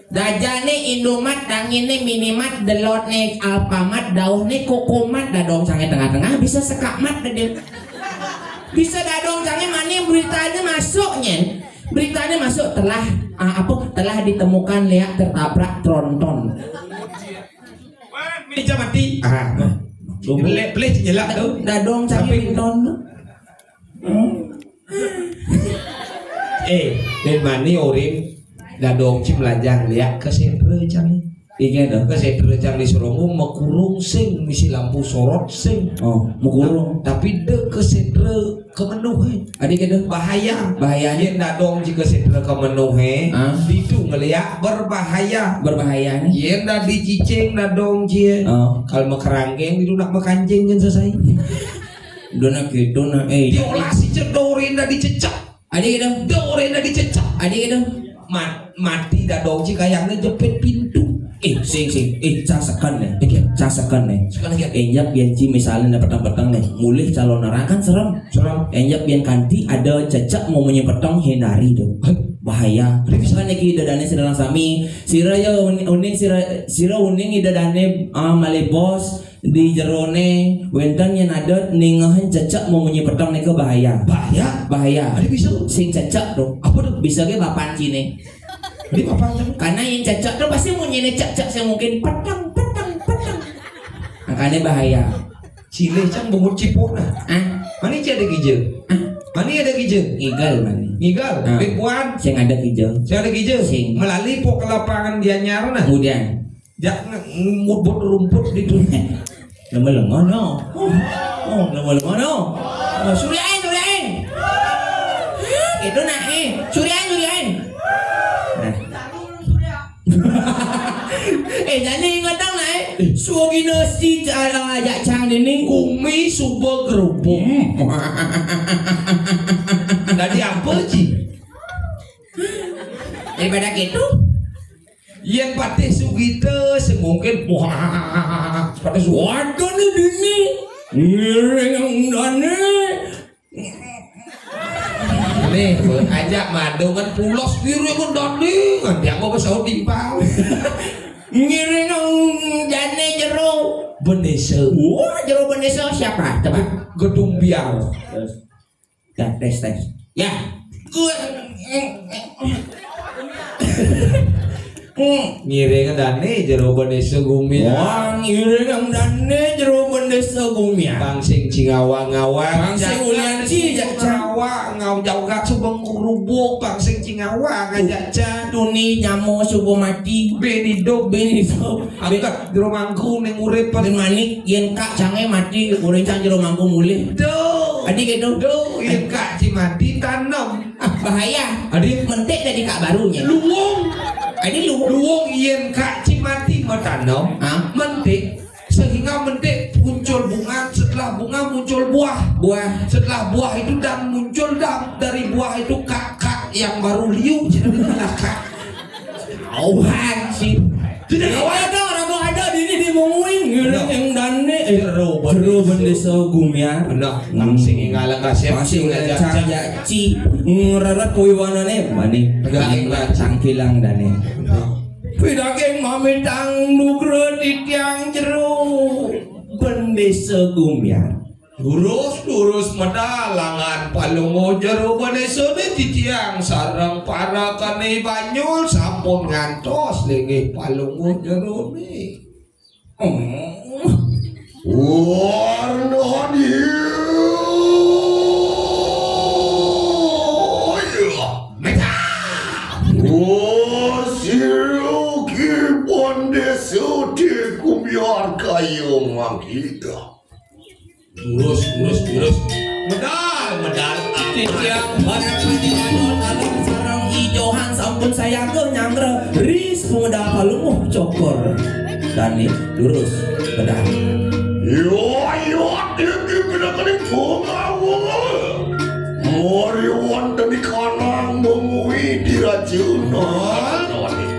Dajane Indomat, dangine Minimat, delotne Alfamart, dauhne Kokomat, dadong Cangnya tengah-tengah bisa sekamat dede. Bisa dadong Cangnya mani beritanya masuk nyen. Beritanya masuk telah, ah, apa, telah ditemukan leak tertabrak tronton. Wah, meja mati. Ah, nah. Pelih, pelih nyelak tu. Dadong Cangnya. Tapi rinton. Eh, dan mani orin dadong Cang melajang leak ke Setra Cang. Iya dah. Ke Setra Cang di Serongo mekurung sing misi lampu sorot sing. Oh, mekurung. Tapi de ke Setra kemenuhe. Adi kena bahaya. Bahayanya? Yen dadong jika Setra kemenuhe, ah, ditu ngeliak berbahaya. Berbahayanya? Yen dadi cicing dadong cie. Oh. Kalau mekeranggeng ditu nak mekanjing kan selesai. Dona gitu nah, eh. Diolah si cedor yen dadi cecek. Adi gitu. Dor yen dadi cecek. Adi gitu. Mat, mati dadong ci kayaknya jepit pintu. Eh, sing, sing. Eh, casekan nih. Eh, casekan nih. Sekarang ya. Enjak yen ci misalnya nih petang-petang nih, mulih calon orang kan serem. Serem. Enjak yen kanti ada cecek mau menye petang, hindari tuh. Hah? Bahaya. Misalnya ki dadane sedang sami, sira ya uning, uning sira, sira uning ida dane, ah, malih bos. Di jerone wenten yen adat ningehen cecek mau munyi peteng nika bahaya. Bahaya? Bahaya. Ada bisa? Sing cecek tuh. Apa tuh? Bisa ke bapan cine. Ini bapan tuh. Karena yang cecek tuh pasti munyi cek-cek, saya mungkin peteng, peteng, peteng. Makanya bahaya. Cilih Cang bungut ciput nah. Ah. Mani ci ada kija? Mani ada kija? Ngigal mani. Ngigal. Ah. Ring puan. Sing ada kija. Sing ada kija. Sing. Malali pok ke lapangan Gianyar nah. Kemudian. Jak nge-, ngubut rumput di tu. Lama-lama no. Oh, lama-lama no. Oh, suriain, suriain. Itu nah, eh. Suriain, suriain. Nah. Eh, jani ingat dong lah, eh. Suagina si, ah, jak cang dini. Gumi suba gerubung. Hmm. Tadi apa, Ji? Daripada gitu. Yang patih sugita semungkin. Wah, patih suagita dini. Ngiring dane. Nih, ajak madu kan pulos biru pun doni. Nanti aku ke Saudi, Bang. Ngiring dane jero bendesa. Wah, jero bendesa siapa? Coba. Gedung Biar. Terus. Dah, tes, tes. Ya. Ngiring dane jero bendesa gumi. Wah, ngiring dane jero bendesa gumi. Bang sing cingawa-ngawa. Bang sing ulian ci, jak cang. Ngawa, ngau jauh gak subeng rubuk, bang sing cingawa ngajak cang. Tuni nyamo subuh mati. Bini dok. Bini dok. Angkat jero mangku ning urip. Bin manik, yen kak cange mati, urip cang jero mangku mulih. Duh. Adi gitu. Duh, yen kak ci mati tanem. Ah, bahaya. Adi. Mentik dari kak barunya. Luwung. Adi luwung. Luwung yen kak ci mati mau tanem. Hah? Mentik. Sehingga mentik muncul bunga, setelah bunga muncul buah. Buah. Setelah buah itu dan muncul dan dari buah itu kak-kak yang baru liu, jadi kak. Auhan sih. Tidak ada orang ada di ini di Mungwing. Nah. Yang dane, eh, jero bendesa gumiar. Nah, hmm, langsung ngalang kasih. Masih ngajak cang jaci. Ngerarat kuiwanane mani. Enggak, enggak. Cangkilang dane. Nah. Pidaging mamitang nugra titiang jero bendesa gumiar. Lurus, lurus medal langan palungguh jero bendesane titiang sareng parakane Banyul sampun ngantos linggih palungguh jerone. Oh. Warna dia. Mecah. Oh, siruki bendesa di kumiar kayu mangkita. Lurus, lurus, lurus. Medal, medal. Titiang barang titiang dalam sarang ijohan sampun sayaga nyanggra ris pemedal palungguh cokor. Dane, lurus, medal. Yo, yo, dia kena kena pengawa. Mari wonten di kanang mengui di racuna.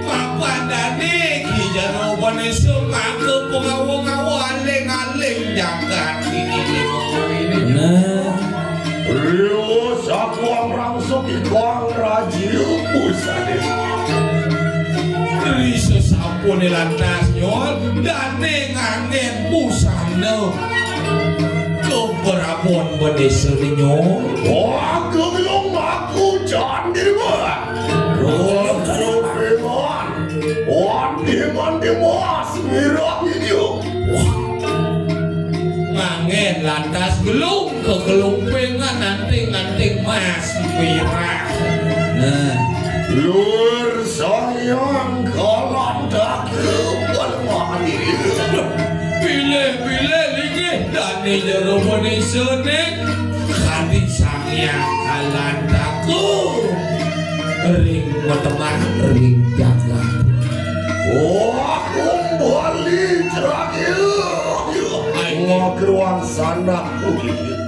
Papan dane ki jero bendesa mangke pengawa-ngawa aling-aling jagat ini. Nah. Rio sakuang rangsuk ikuang rajiu pusane. Ri sesampune lantas nyol dane nganggen busana. Keberabon bendesa nyol. Wah, gelung aku candi, Bang. Wah, gelung. Wah, di mana, Mas? Mirah ini. Wah. Nganggen lantas gelung kegelumpengan anting-anting mas mirah. Nah. Lur sayang kalantak kelemah diri. Pilih-pilih linggih dane jero bendesane kadi Sang Hyang Kalantaku. Ring metemah ring jagat. Wah, kumbali cerake. Ai. Wah, keruang sanak.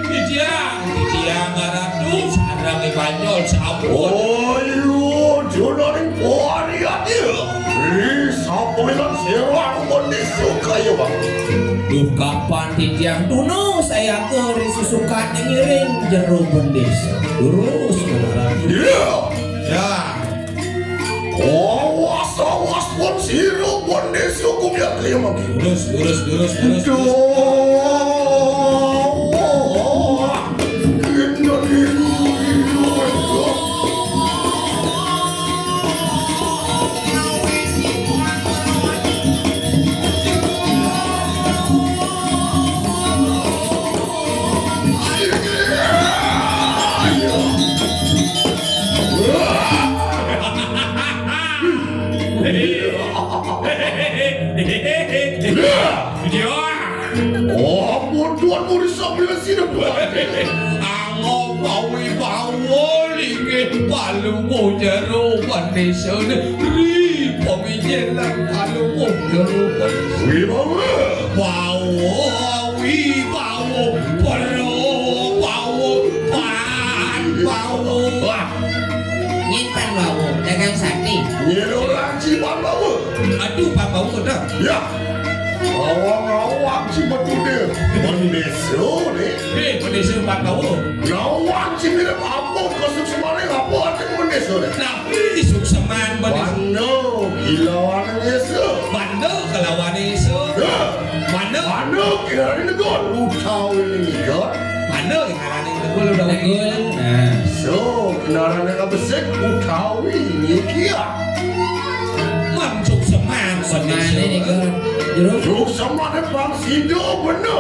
Titiang, titiang Ratu sareng Banyol sampun. Ayo, junaning pariat ya. Ri sampun serang bendesa kaya, Bang. Duh, kapan titiang tuna sayaga ri susukan ngiring jero bendesa. Lurus, Ratu. Iya. Ya. Awas, awas, pun sira pun desa kumiak kaya mangkin. Lurus, lurus, lurus, lurus, lurus. Duh. Anggo pawi bawa linggih palungguh jero pandesane ri pamijil lan palungguh jero pandesane. Wibawa. Bawa, wibawa, pro, bawa, pan, bawa. Wah. Nyén pan bawa, dagang sate. Nyén orang ci pan bawa. Aduh, pan bawa dah. Ya. Awang-awang ci betude. Bendesa ni. Eh, bendesa empat taun. Lawan ci mirip apa kesukseman ni? Apa arti bendesa ni? Napi sukseman bendesa? Banda, kilauan desa. Banda kelawan desa. Ya. Banda. Banda, kira ni negor. Utawi ni negor. Banda, kira ni negor, udah negor. Nah. So, kendaraan yang besar, utawi ni kia. Mang sukseman, sukseman ni kan. Jero. Sukseman bang sida bena.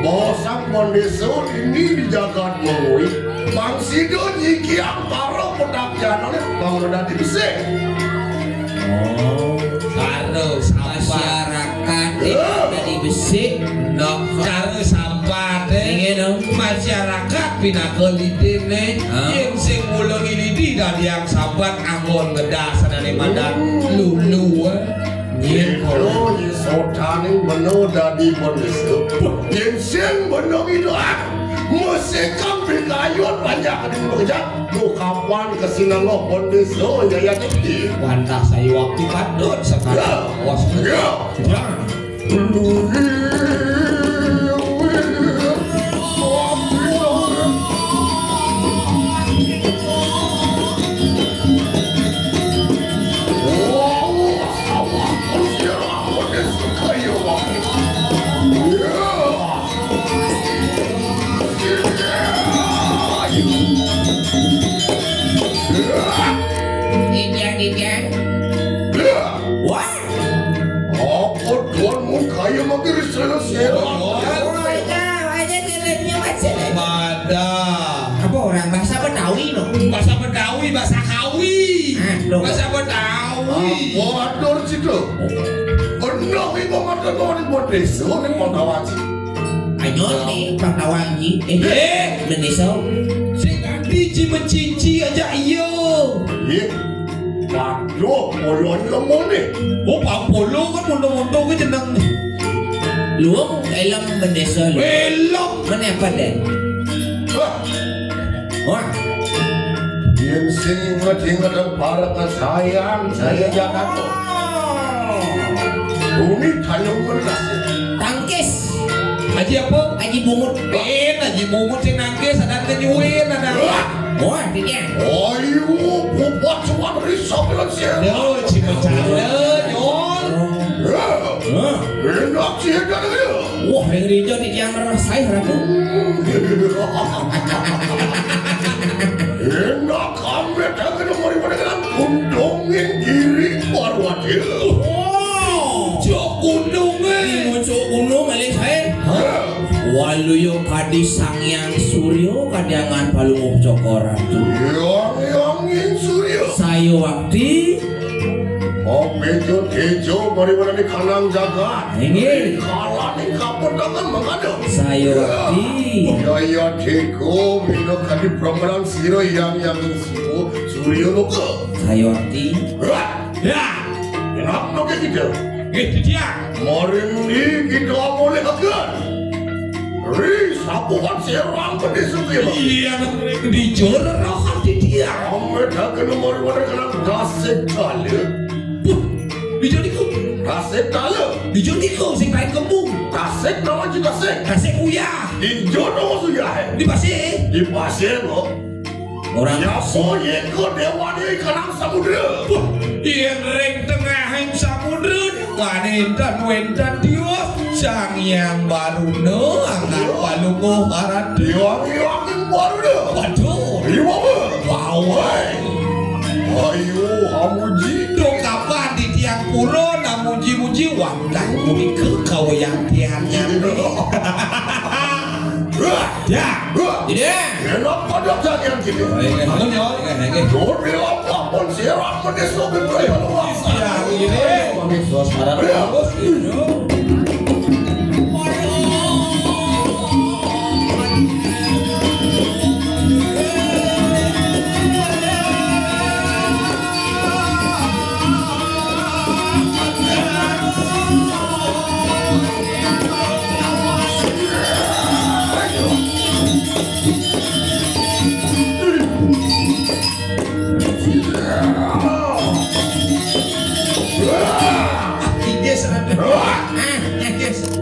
Bosang bondesa ini di jagat Bangui. Bang sida nyikiang para pedak janane bang dadi besik. Oh, cara sabar. Masyarakat. Ya. Dadi besik. Nah, cara sabar, eh. Inggih, no. Masyarakat pinaka lidine. Ha? Yen sing mula ngilidi dadi yang sabar anggon ngedah sanane madan lulu, eh. Yen kula ya sotane meno dadi manusa. Yen sing meno ngiduh, ah, mesti kambing kayun banyak di pekerja. Duh, kapan kesinango pondesa yaya iki? Wantah saya waktu patut sekali. Ya. Bos. Ya. Ya. Ijan, ijan. Wah. Apa tuanmu kaya mangkir sela sela? Oh, iya, aja jeleknya macam. Pada. Apa orang bahasa Betawi, no? Bahasa Betawi, bahasa Kawi. Ah, no. Bahasa Betawi. Apa atur situ? Benar, ibu mata kau ni buat desa ni mau tahu aja. Anyo ni, Pak Kawanji. Eh, eh. Meneso. Sing ganti ci mencici aja iya. Iya. Waduh, polon lemone. Oh, Pak Polo kan mondo-mondo ke jeneng ni. Luang elem bendesa lu. Elem. Mana apa deh? Wah. Wah. Yen sing inget-inget para kesayan, saya jangan. Uni tayung melas. Tangkis. Haji apa? Haji Bungut. Eh, Haji Bungut sing nangkis, ada kenyuin, ada. Wah, dia. Ayo, buat cuan risau bilang sih. Yo, cuma cara, nyon. Hah? Enak sih, ada dia. Wah, yang rinjo di tiang rasai, Ratu. Enak kami tak kena mari pada kena untungin diri Parwati. Wow. Cok gunung, eh. Di muncuk gunung, alis, eh. Hah? Waluyo kadi Sang Hyang Suryo, kadiangan palungguh Cokor Ratu. Hyang Hyang Suryo. Sayo wakti. Om Bejo Tejo, bagaimana di kanang jagat? Inggih. Kalah di kapur tangan mengada. Sayo wakti. Jaya Tejo, bino kadi promenan siro yang yang suku Suryo Loka. Sayo wakti. Hah? Ya. Kenapa ke kita? Itu dia. Maring ni kita boleh akan. Ri, sabuhan serang pedis suki. Iya, di jor roh di dia. Amet akan nomor mana kena tasik kali. Di jor iku. Tasik kali. Di jor iku sing kain kembung. Tasik nama je tasik. Tasik uya. Di jor nama suya, eh. Di pasir. Di pasir, lo. Orang Yapo yeko dewane kanang samudra. Wah, yen ring tengahing samudra, wani enten wenten Diwa Sang Hyang Baruna, angkat palungguh aran Diwa Hyang Baruna. Waduh. Diwa. Wawai. Ayo, hamuji. Dong kapan di tiang pura, namuji-muji, wangkah munika kawayang tiang nyambi. Ya. Ini. Enak pada jalan kita. Baik, baik. Bangun, ya. Baik, baik. Dodi lapah pun siram pedis lebih baik. Ya, ini. Kami suasana bagus, gitu.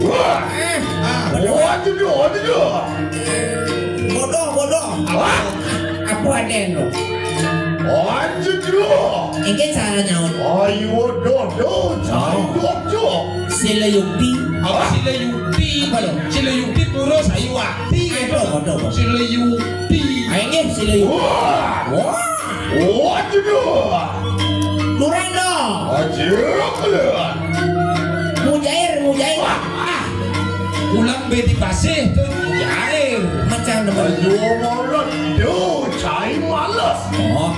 Wah. Ah, waduh, waduh. Bodoh, bodoh. Apa? Apa ada lo? Waduh. Ini cara nyaut. Ayo, dodo, cari dodo. Sila yukti. Apa? Sila yukti. Apa lo? Sila yukti pura sayu ati. Apa, apa, apa? Sila yukti. Ayo, sila yukti. Wah. Wah. Waduh. Lurah lo. Aja, Lurah. Mujair, mujair. Wah. Ah. Ulang bedi pasih tu mujair. Macam mana? Ayo, Lurah. Duh, cai males. Oh.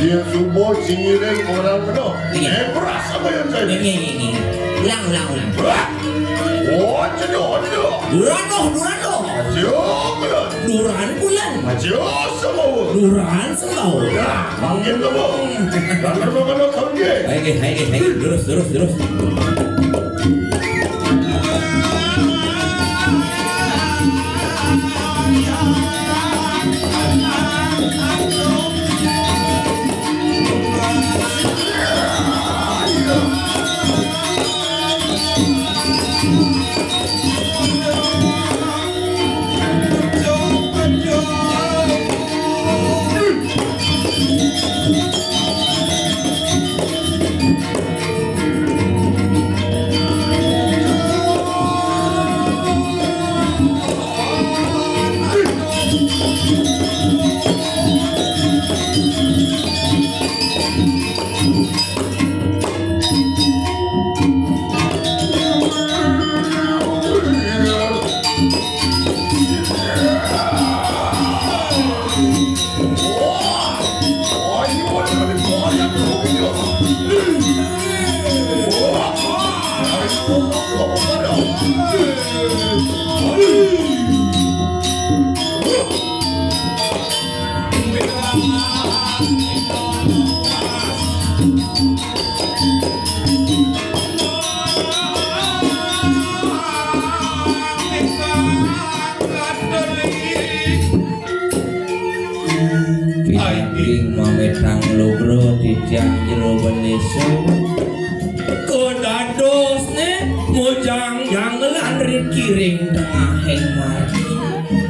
Dia subuh singirin orang kena. Iya. Eh, beras apa yang saya? Ini, ini, ini. Ulang, ulang, ulang. Wah. Oh, cedok, cedok. Durano, Durano. Aja, Lurah. Duran bulan. Aja, semua. Duran semua. Nah, panggil tu, Bu. Kalau mau kena panggil. Baik, baik, baik. Terus, terus, terus. Pinangking mametang lubro titiang jero bendesa. Kadadosne mojang janggelan ring kiring tengahing margi.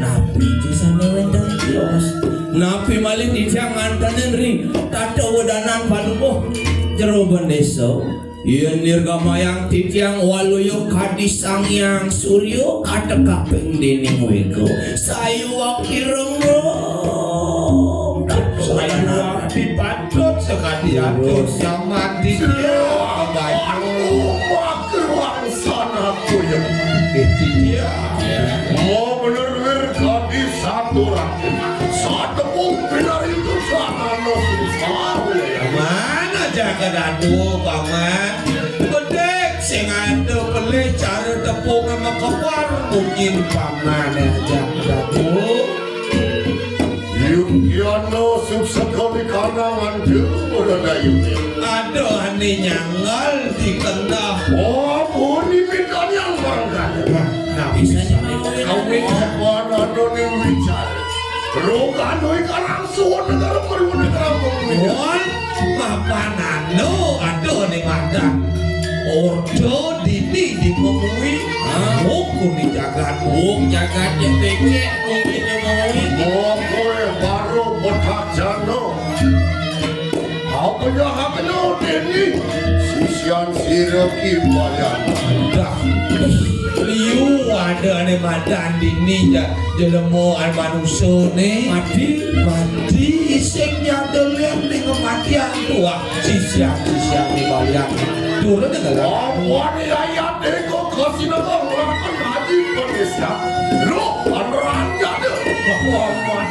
Napi sane wenten tios? Napi malih titiang ngantenin ring tata wedanan panubuh jero bendesa? Yen nirgamayang titiang waluya kadi Sang Hyang Surya katekaping dening wega. Sayuwakti rembrong. Sayuwakti patut sakadi atur jaman titiang. Aduh, makruang sanaku ya. Eh, titiang. Mau bener-bener kadi satu rakyat. Satepung pinarita sarana sengsara. Mana jagat aduh, Paman? Bedik sing ada pelih cara tepung sama kepar, mungkin Paman ya jagat aduh. Yuk, yana sukses kali karangan tu, berada yuk. Ada ane nyanggal di kendap. Oh, pun diminta yang bangga. Nah, bisa kawin apa nado ni wicara. Rogan doi karang suwun negara perlu negara pemimpin. Wah, mapan anu, aduh, ni madan. Ordo dini dipemui. Hah? Wong kuni jagat. Wong jagat yang becek, mungkin yang mau. Wong kue baru botak jano. Apa ya haknya dini? Sisian sira ki Bayan. Dah. Liu ada ane madan dini ja, jelema ane manusa ne. Mati. Mati isih nyada liat ning kematian tuah. Sisian-sisian di Bayan. Turun dengan. Apa ni ayat eko kasih nama ngelakukan haji Indonesia? Lo penerang nyada. Muhammad.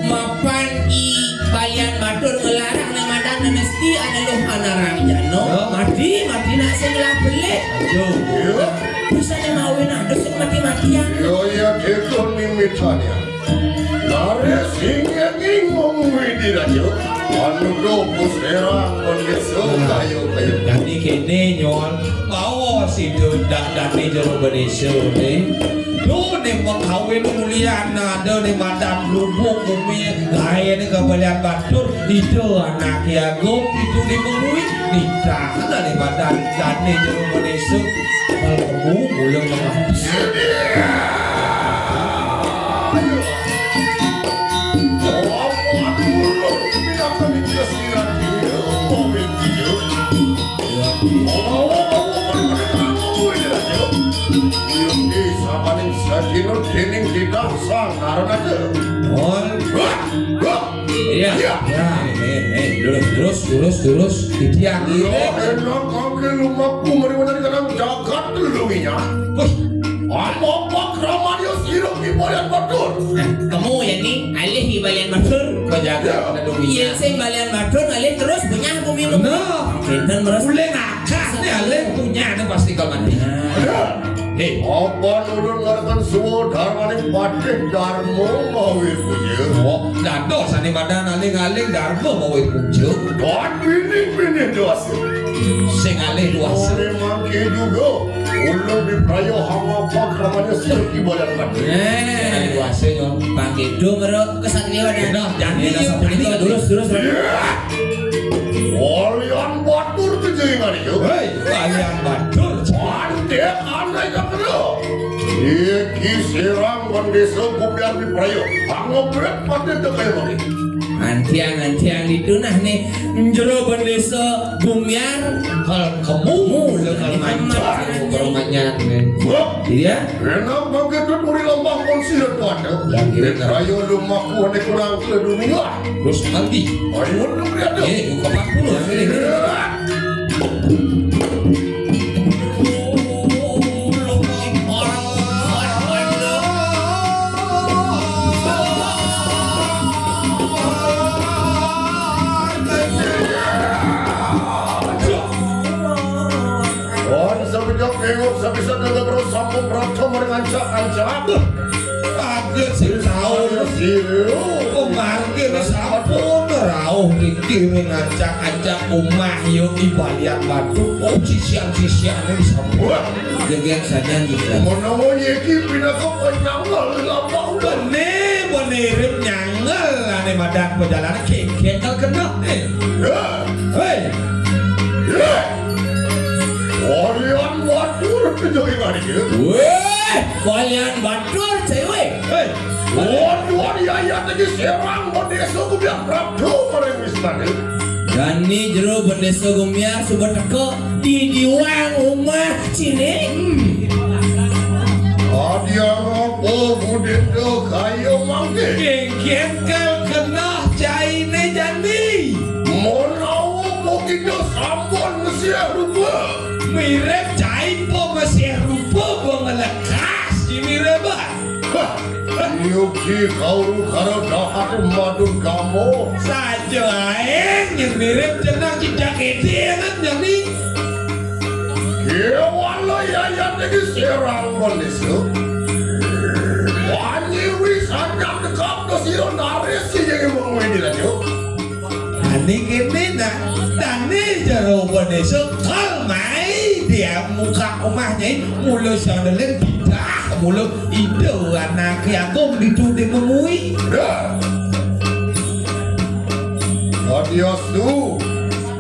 Mapan i Balian Batur ngelarang ning madan mesti ane luh anarang jano. Ya. Mati, mati nak sing lah belik. Aduh. Ya. Bisa ne mawin ado sing mati-matian. Yo ya, keko ni mitanya. Lare sing nging ngomong widi raja. Anu do puserang bendésa kayu-kayu. Dadi kéné nyuwun, baos Ida dak dadi jero bendésa né. Duh, né makawin ulian ada né madan lubuk bumi, gaéné kabalian batur, Ida anaké agung, Ida né mengui, nitah ada né madan dadi jero bendésa. Kalau kamu mula mengabdi. Sabaning sadina déning titah sang naranata. Iya. Iya. Ya, eh, eh, lurus, lurus, lurus, lurus. Titiang. Yo, enak kaki lumaku mari menawi kadang jagat telunginya. Wih. Apa pakramanya sira Ki Balian Batur? Nah, kamu ya nih, alih Ki Balian Batur. Kau jaga. Ya. Iya, sing Balian Batur alih terus punya bumi. Nah. Kinten terus. Boleh nakah nih alih punya nih pasti kau mati. Nah. Ya. Hei. Apa ulun ngarakan suwa darmaning patih darma mawi puja. Oh, dados ane madan aling-aling darma mawi puja. Don pinih-pinih dosa. Sing alih dosa. Oleh mangke juga ulun diprayo hama pakramanya sira Ki Balian Batur. Eh, sing alih dosa nyo. Panggidu meru kesatria dan. Nah, jani, jani, jani, terus, terus, terus. Iya. Balian Batur tu jadi ngari tu. Hei, Balian Batur. Cantik. Andai kata iki sirang bendesa Gumiar diprayo, angebret pati tekaya mari. Antiang-antiang ditunah nih, jero bendesa Gumiar, kal kemu, kal mancar, kal manyak nih. Wah, iya. Enak bangkit muri lambang pun sira tuan. Yang kira-kira. Diprayo lumaku ane kurang ke dunia. Terus nanti. Ayo, lu lihat tu. Eh, buka empat puluh. Yang ini. Wan sabejak minggu sapisan daga bro sampun rata meringancak-ancak. Kaget sing tau. Sira. Pemargin sampun rauh niki ngancak-ancak omah yo Ki Balian Batur. Oh, sisian-sisian ini sampun. Wah. Jegek saja gitu. Menawa iki pinaka penyangga lampau. Bene, bene rip nyangel ane madan perjalanan kengkel kena. Eh. Ya. Hei. Ya. Balian Batur kejoki mari. Weh, Balian Batur cewek. Hei. Wan, wan, ya, ya, tadi serang, wan, desa ku biar Prabu paring wis tadi. Dani jero bendesa Gumiar suba teka di diwang omah cine. Hmm. Adi apa budita kaya mangke? Kengken kal kenah caine jani. Menawa kita sampun mesih rupa. Mirip cai po mesih rupa bengelekas di mirip. Hah, yuki kauru karo dahat madur kamu. Saja aeng yang mirip jenang cicak ede kan jani. Kewala yayat iki serang manusia. Wani wi sadang dekap ke sira naris sing mengwini lanjut. Dani kene nak, dani jero bendesa kal mai dia muka omahnya mula sandelin bidah mula ida anake agung ditu di mengui. Ya. Adiastu,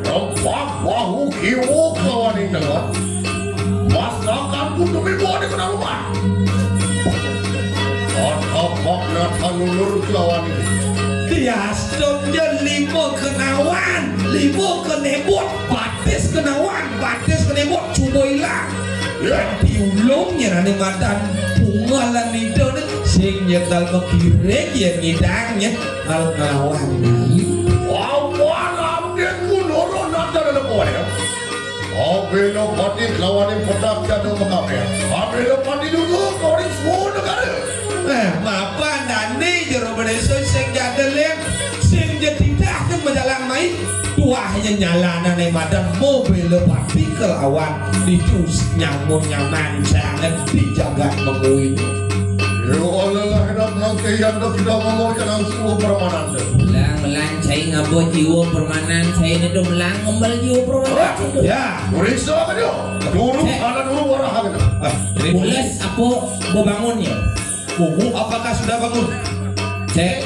rempak bahu kiwa kelawan indengan. Masakan kudu mimbo di kena rumah. Atapak nata nulur kelawan ini. Diastun je lima kenawan, lima kenebot, batis kenawan, batis kenebot, cuba ilang. Ya. Diulung nya nane madan pungalan ida ne, sing nyekel mekirik ya ngidang nya, kalau ngelawan ni. Wawan abdit ku nurun nata dalam ya. Abelo pati lawaning petak jatuh mengapir. Abelo pati dulu koring sepuluh negara. Eh, mapan dani jero bendesa sing jadelin, sing jetidah tu majalan mai. Tuah nya nyalanane madan mobile pati kelawan ditus nyamun nyaman sangat di jagat mengui. Yo Allah lah. Oke, yang kita ngomong tentang jiwa permanen. Melang, melang, cai ngaba jiwa permanen, cai ini tuh melang ngembal jiwa permanen. Ya, periksa aja. Dulu, ada dulu warah gitu. Pules apa bebangun ya? Kuku apakah sudah bangun? Cek.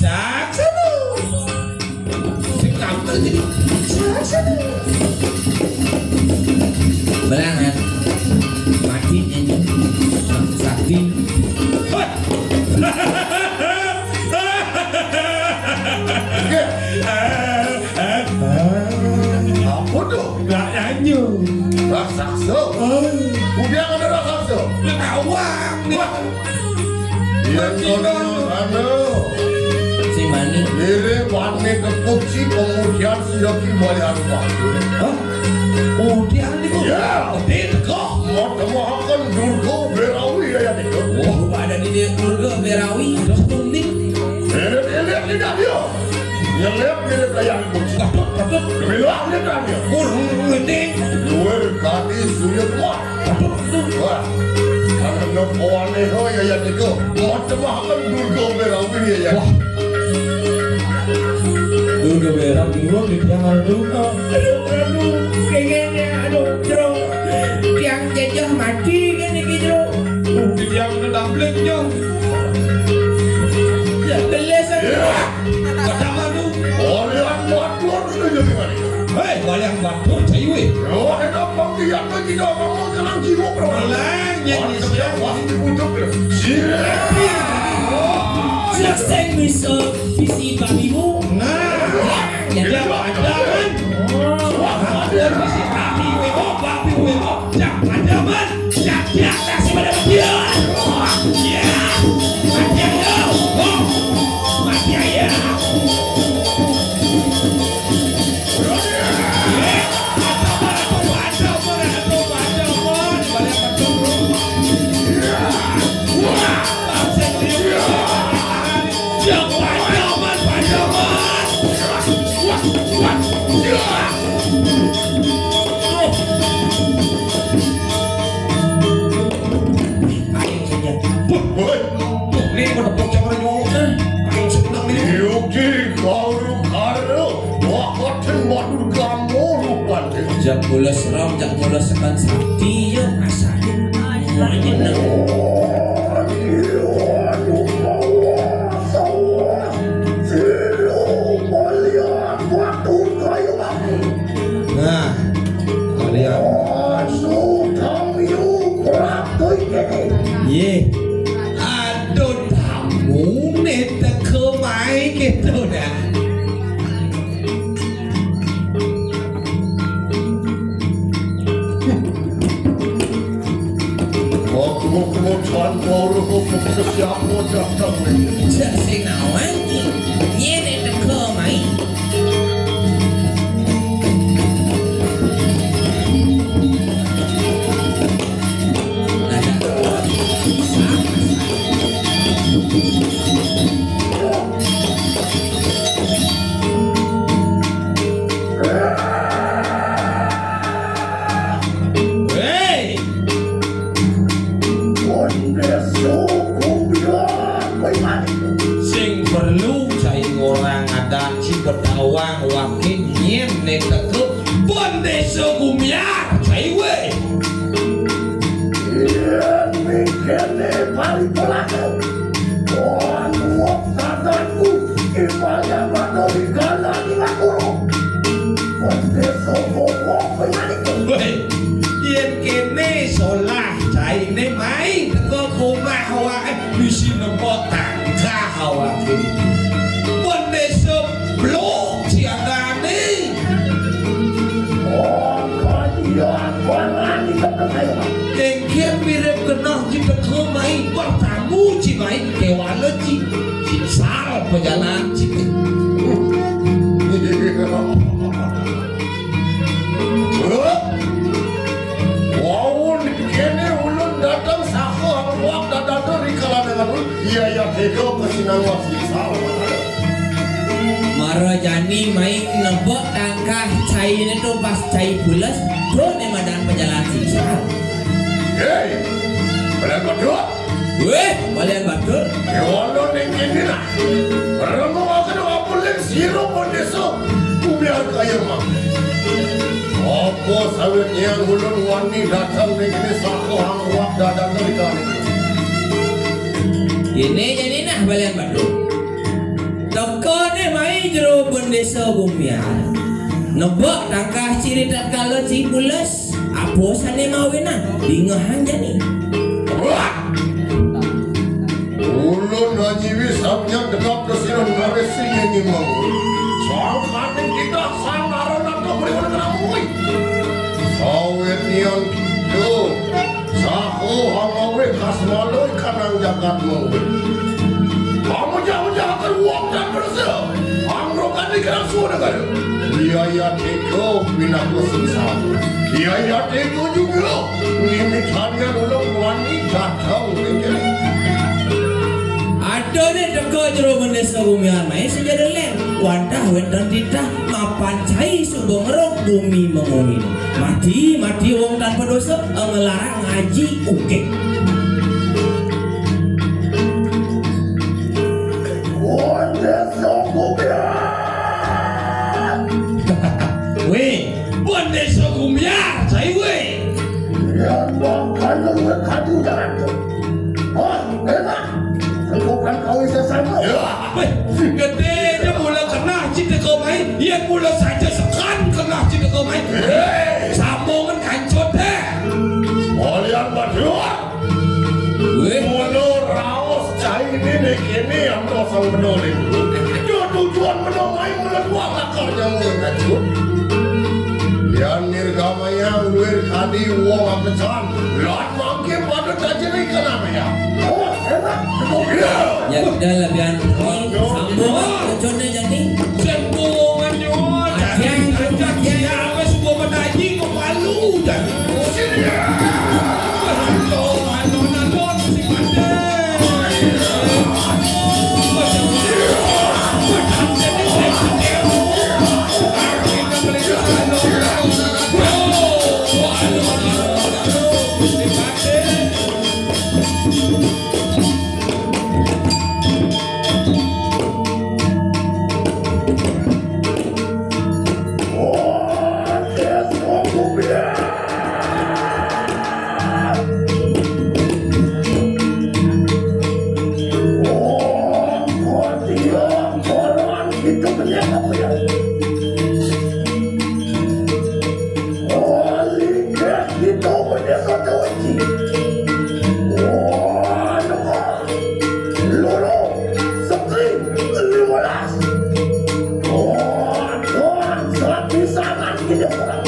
Cak satu. Cek kampel jadi. Cak satu. Belangan. Mati nyanyi. Sakti. Apa tuh? Nggak nyanyi. Raksasa. Udah ada raksasa. Nggak tahu, Bang. Wah. Iya, sono, anu. Si Mani. Diri Mani kepuk si kemudian si Yogi balik apa? Hah? Kemudian itu? Ya. Gede teko. Mau temuakan Durga Berawi ya, ya, itu. Oh, ada di dia Durga Berawi. Terus kuning. Ini, ini, ini dia. Nyelip, nyelip kayak itu. Patut, patut. Bilang dia kan ya. Kurang ngerti. Luar kali suyut kuat. Wah, karena nopo aneh, oh, ya, ya, niku. Macam apa Durga Berawi ya, ya? Wah. Durga Berawi, lo di tiang Durga. Aduh, aduh, kayaknya, aduh, Jero. Tiang jejeh mati kan iki, Jero. Di tiang itu tablet, Jero. Ya, geles aja. Ya. Pertama lu. Oleh aku atur itu jadi. Hei, wayang batur, cai, weh. Wah, enak, Bang, iya, tuh, tidak mau kenang jiwa, bro. Malah, yang Wah, isi. Kerja, wah, dibujuk, ya. Siap. Sing bisa bisi babimu. Nah, ya, ya, ada, kan? Wah, ada bisi babi, weh, oh, babi, weh, oh. Siap, ada, man. Siap, siap, siap, siap, siap. Ya. Mati aja. Oh. Mati aja. Ayo saja. Wah, woi. Nih, mau tepuk cakar nyolok, eh. Ayo, senang nih. Yuki, kau lu karo. Wah, koten waduh kamu rupanya. Jak mula seram, jak mula sekan sakti, ya, masakin. Wah, jeneng. Waduh, waduh, waduh. Silo melihat waduh kayu api. Nah, kalian. Asu kami praktek ini. Ye. Aduh, tamune teko mae gitu dah. Aku mau kemocan baru aku siapa datang ini. Cek sing nawang. Yen teko mae. Hei! Sing perlu cai ngorang adat si Bedawang wakin nyen ne teke pun desa Gumiar cai we. Yen mikene bali pelaka. Wong wong tatanku ibadah mano di kanan di ngakuru. Pun desa Gumiar penyanyi. Weh, yen kene solah caine mai teko ke omah awake bisi nembe tangkah awake. Pun desa blok cianane. Oh, kajian barani teko kayo. Engkir mirip kenal kita ke mai bertamu ci mai kewala ci. Ci sal pejalan ci. Wau kene ulun datang saha awak dadada rikala dengan ulun. Iya, iya, beda pesinang wasiksal. Mara jani main nebak tangkah caine tu pas cai pules, do ne madan pejalan siksal. Hei, pada beduk. Wéh, Balian Batur. Yolo ning kene nah. Renungaken apuling sira Bendésa Bumiar kaya mangke. Apa sawit nyan ulun wani dateng ning kene saha angwak dadang rikane? Kene jani nah, Balian Batur. Teka neh mai jero Bendésa Bumiar. Nebak tangkah ciri tatkala ci pules, apa sané mawinan? Bingehang jani. Wah! Ulun ngajiwi sabyan tegap ka sira naresi nyimang. Sangkaning kita sang aran atau beriman kenamui. Sawit nian kita. Saha angawé kasmala kanang jagat mangkin. Pamujah-mujahaken wong tan bersa. Angrukan di kerang sua negara. Biaya tega pinaka sungsang. Biaya tega juga. Nimitanian ulung wani datang niki. Ada nih teka jero Bendésa Bumiar mai sejada ler. Wantah wénten titah mapan cai suba ngeruk bumi menguni. Mati, mati wong tanpa dosa, ngelarang ngaji ukik. Bendésa Bumiar. Wéh, Bendésa Bumiar, cai wéh. Ya, bahkan lu kadu jalan tu. Oh, enak. Bukan kau sesama. Ya. Wéh, gedéné mula keneh cai teka mai, yén mula saja sekan keneh cai teka mai. Héi, sambungan kancut deh. Balian Batur. Wéh. Mula raos cai ini nih kini yang kosong benar nih. Dia tujuan benar mai mula dua lakar nyambung kancut. Yan nirgamayang luir kadi wong apesan. Lan mangke pada tajeri kenapa ya? Oh, enak. Ya udah lah, Bian. Sambung, ah, bocornya jadi. Sambungan, yo. Ajang, ajang, ajang. Ya, apa semua menaji kepala dan. Sini. Aduh, aduh, aduh, si Mate. Loro, seki, limolas. Wah, wah, sapi sangat gede orang.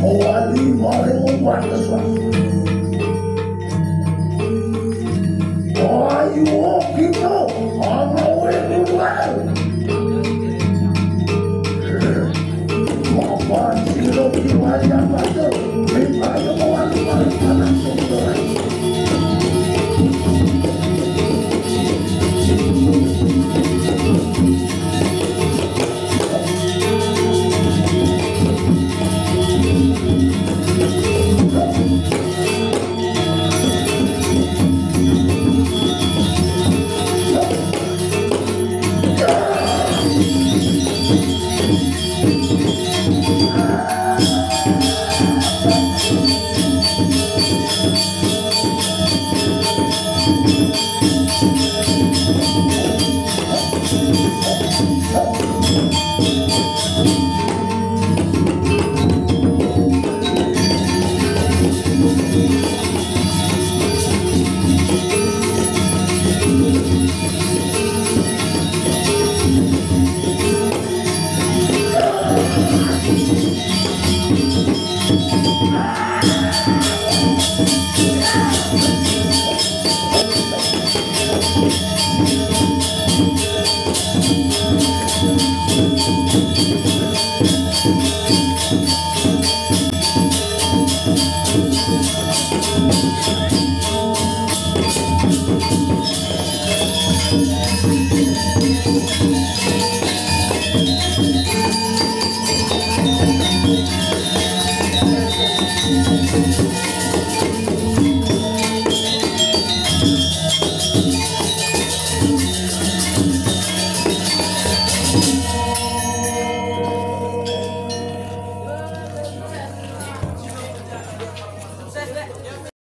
Mawali maring umat Yesus. People,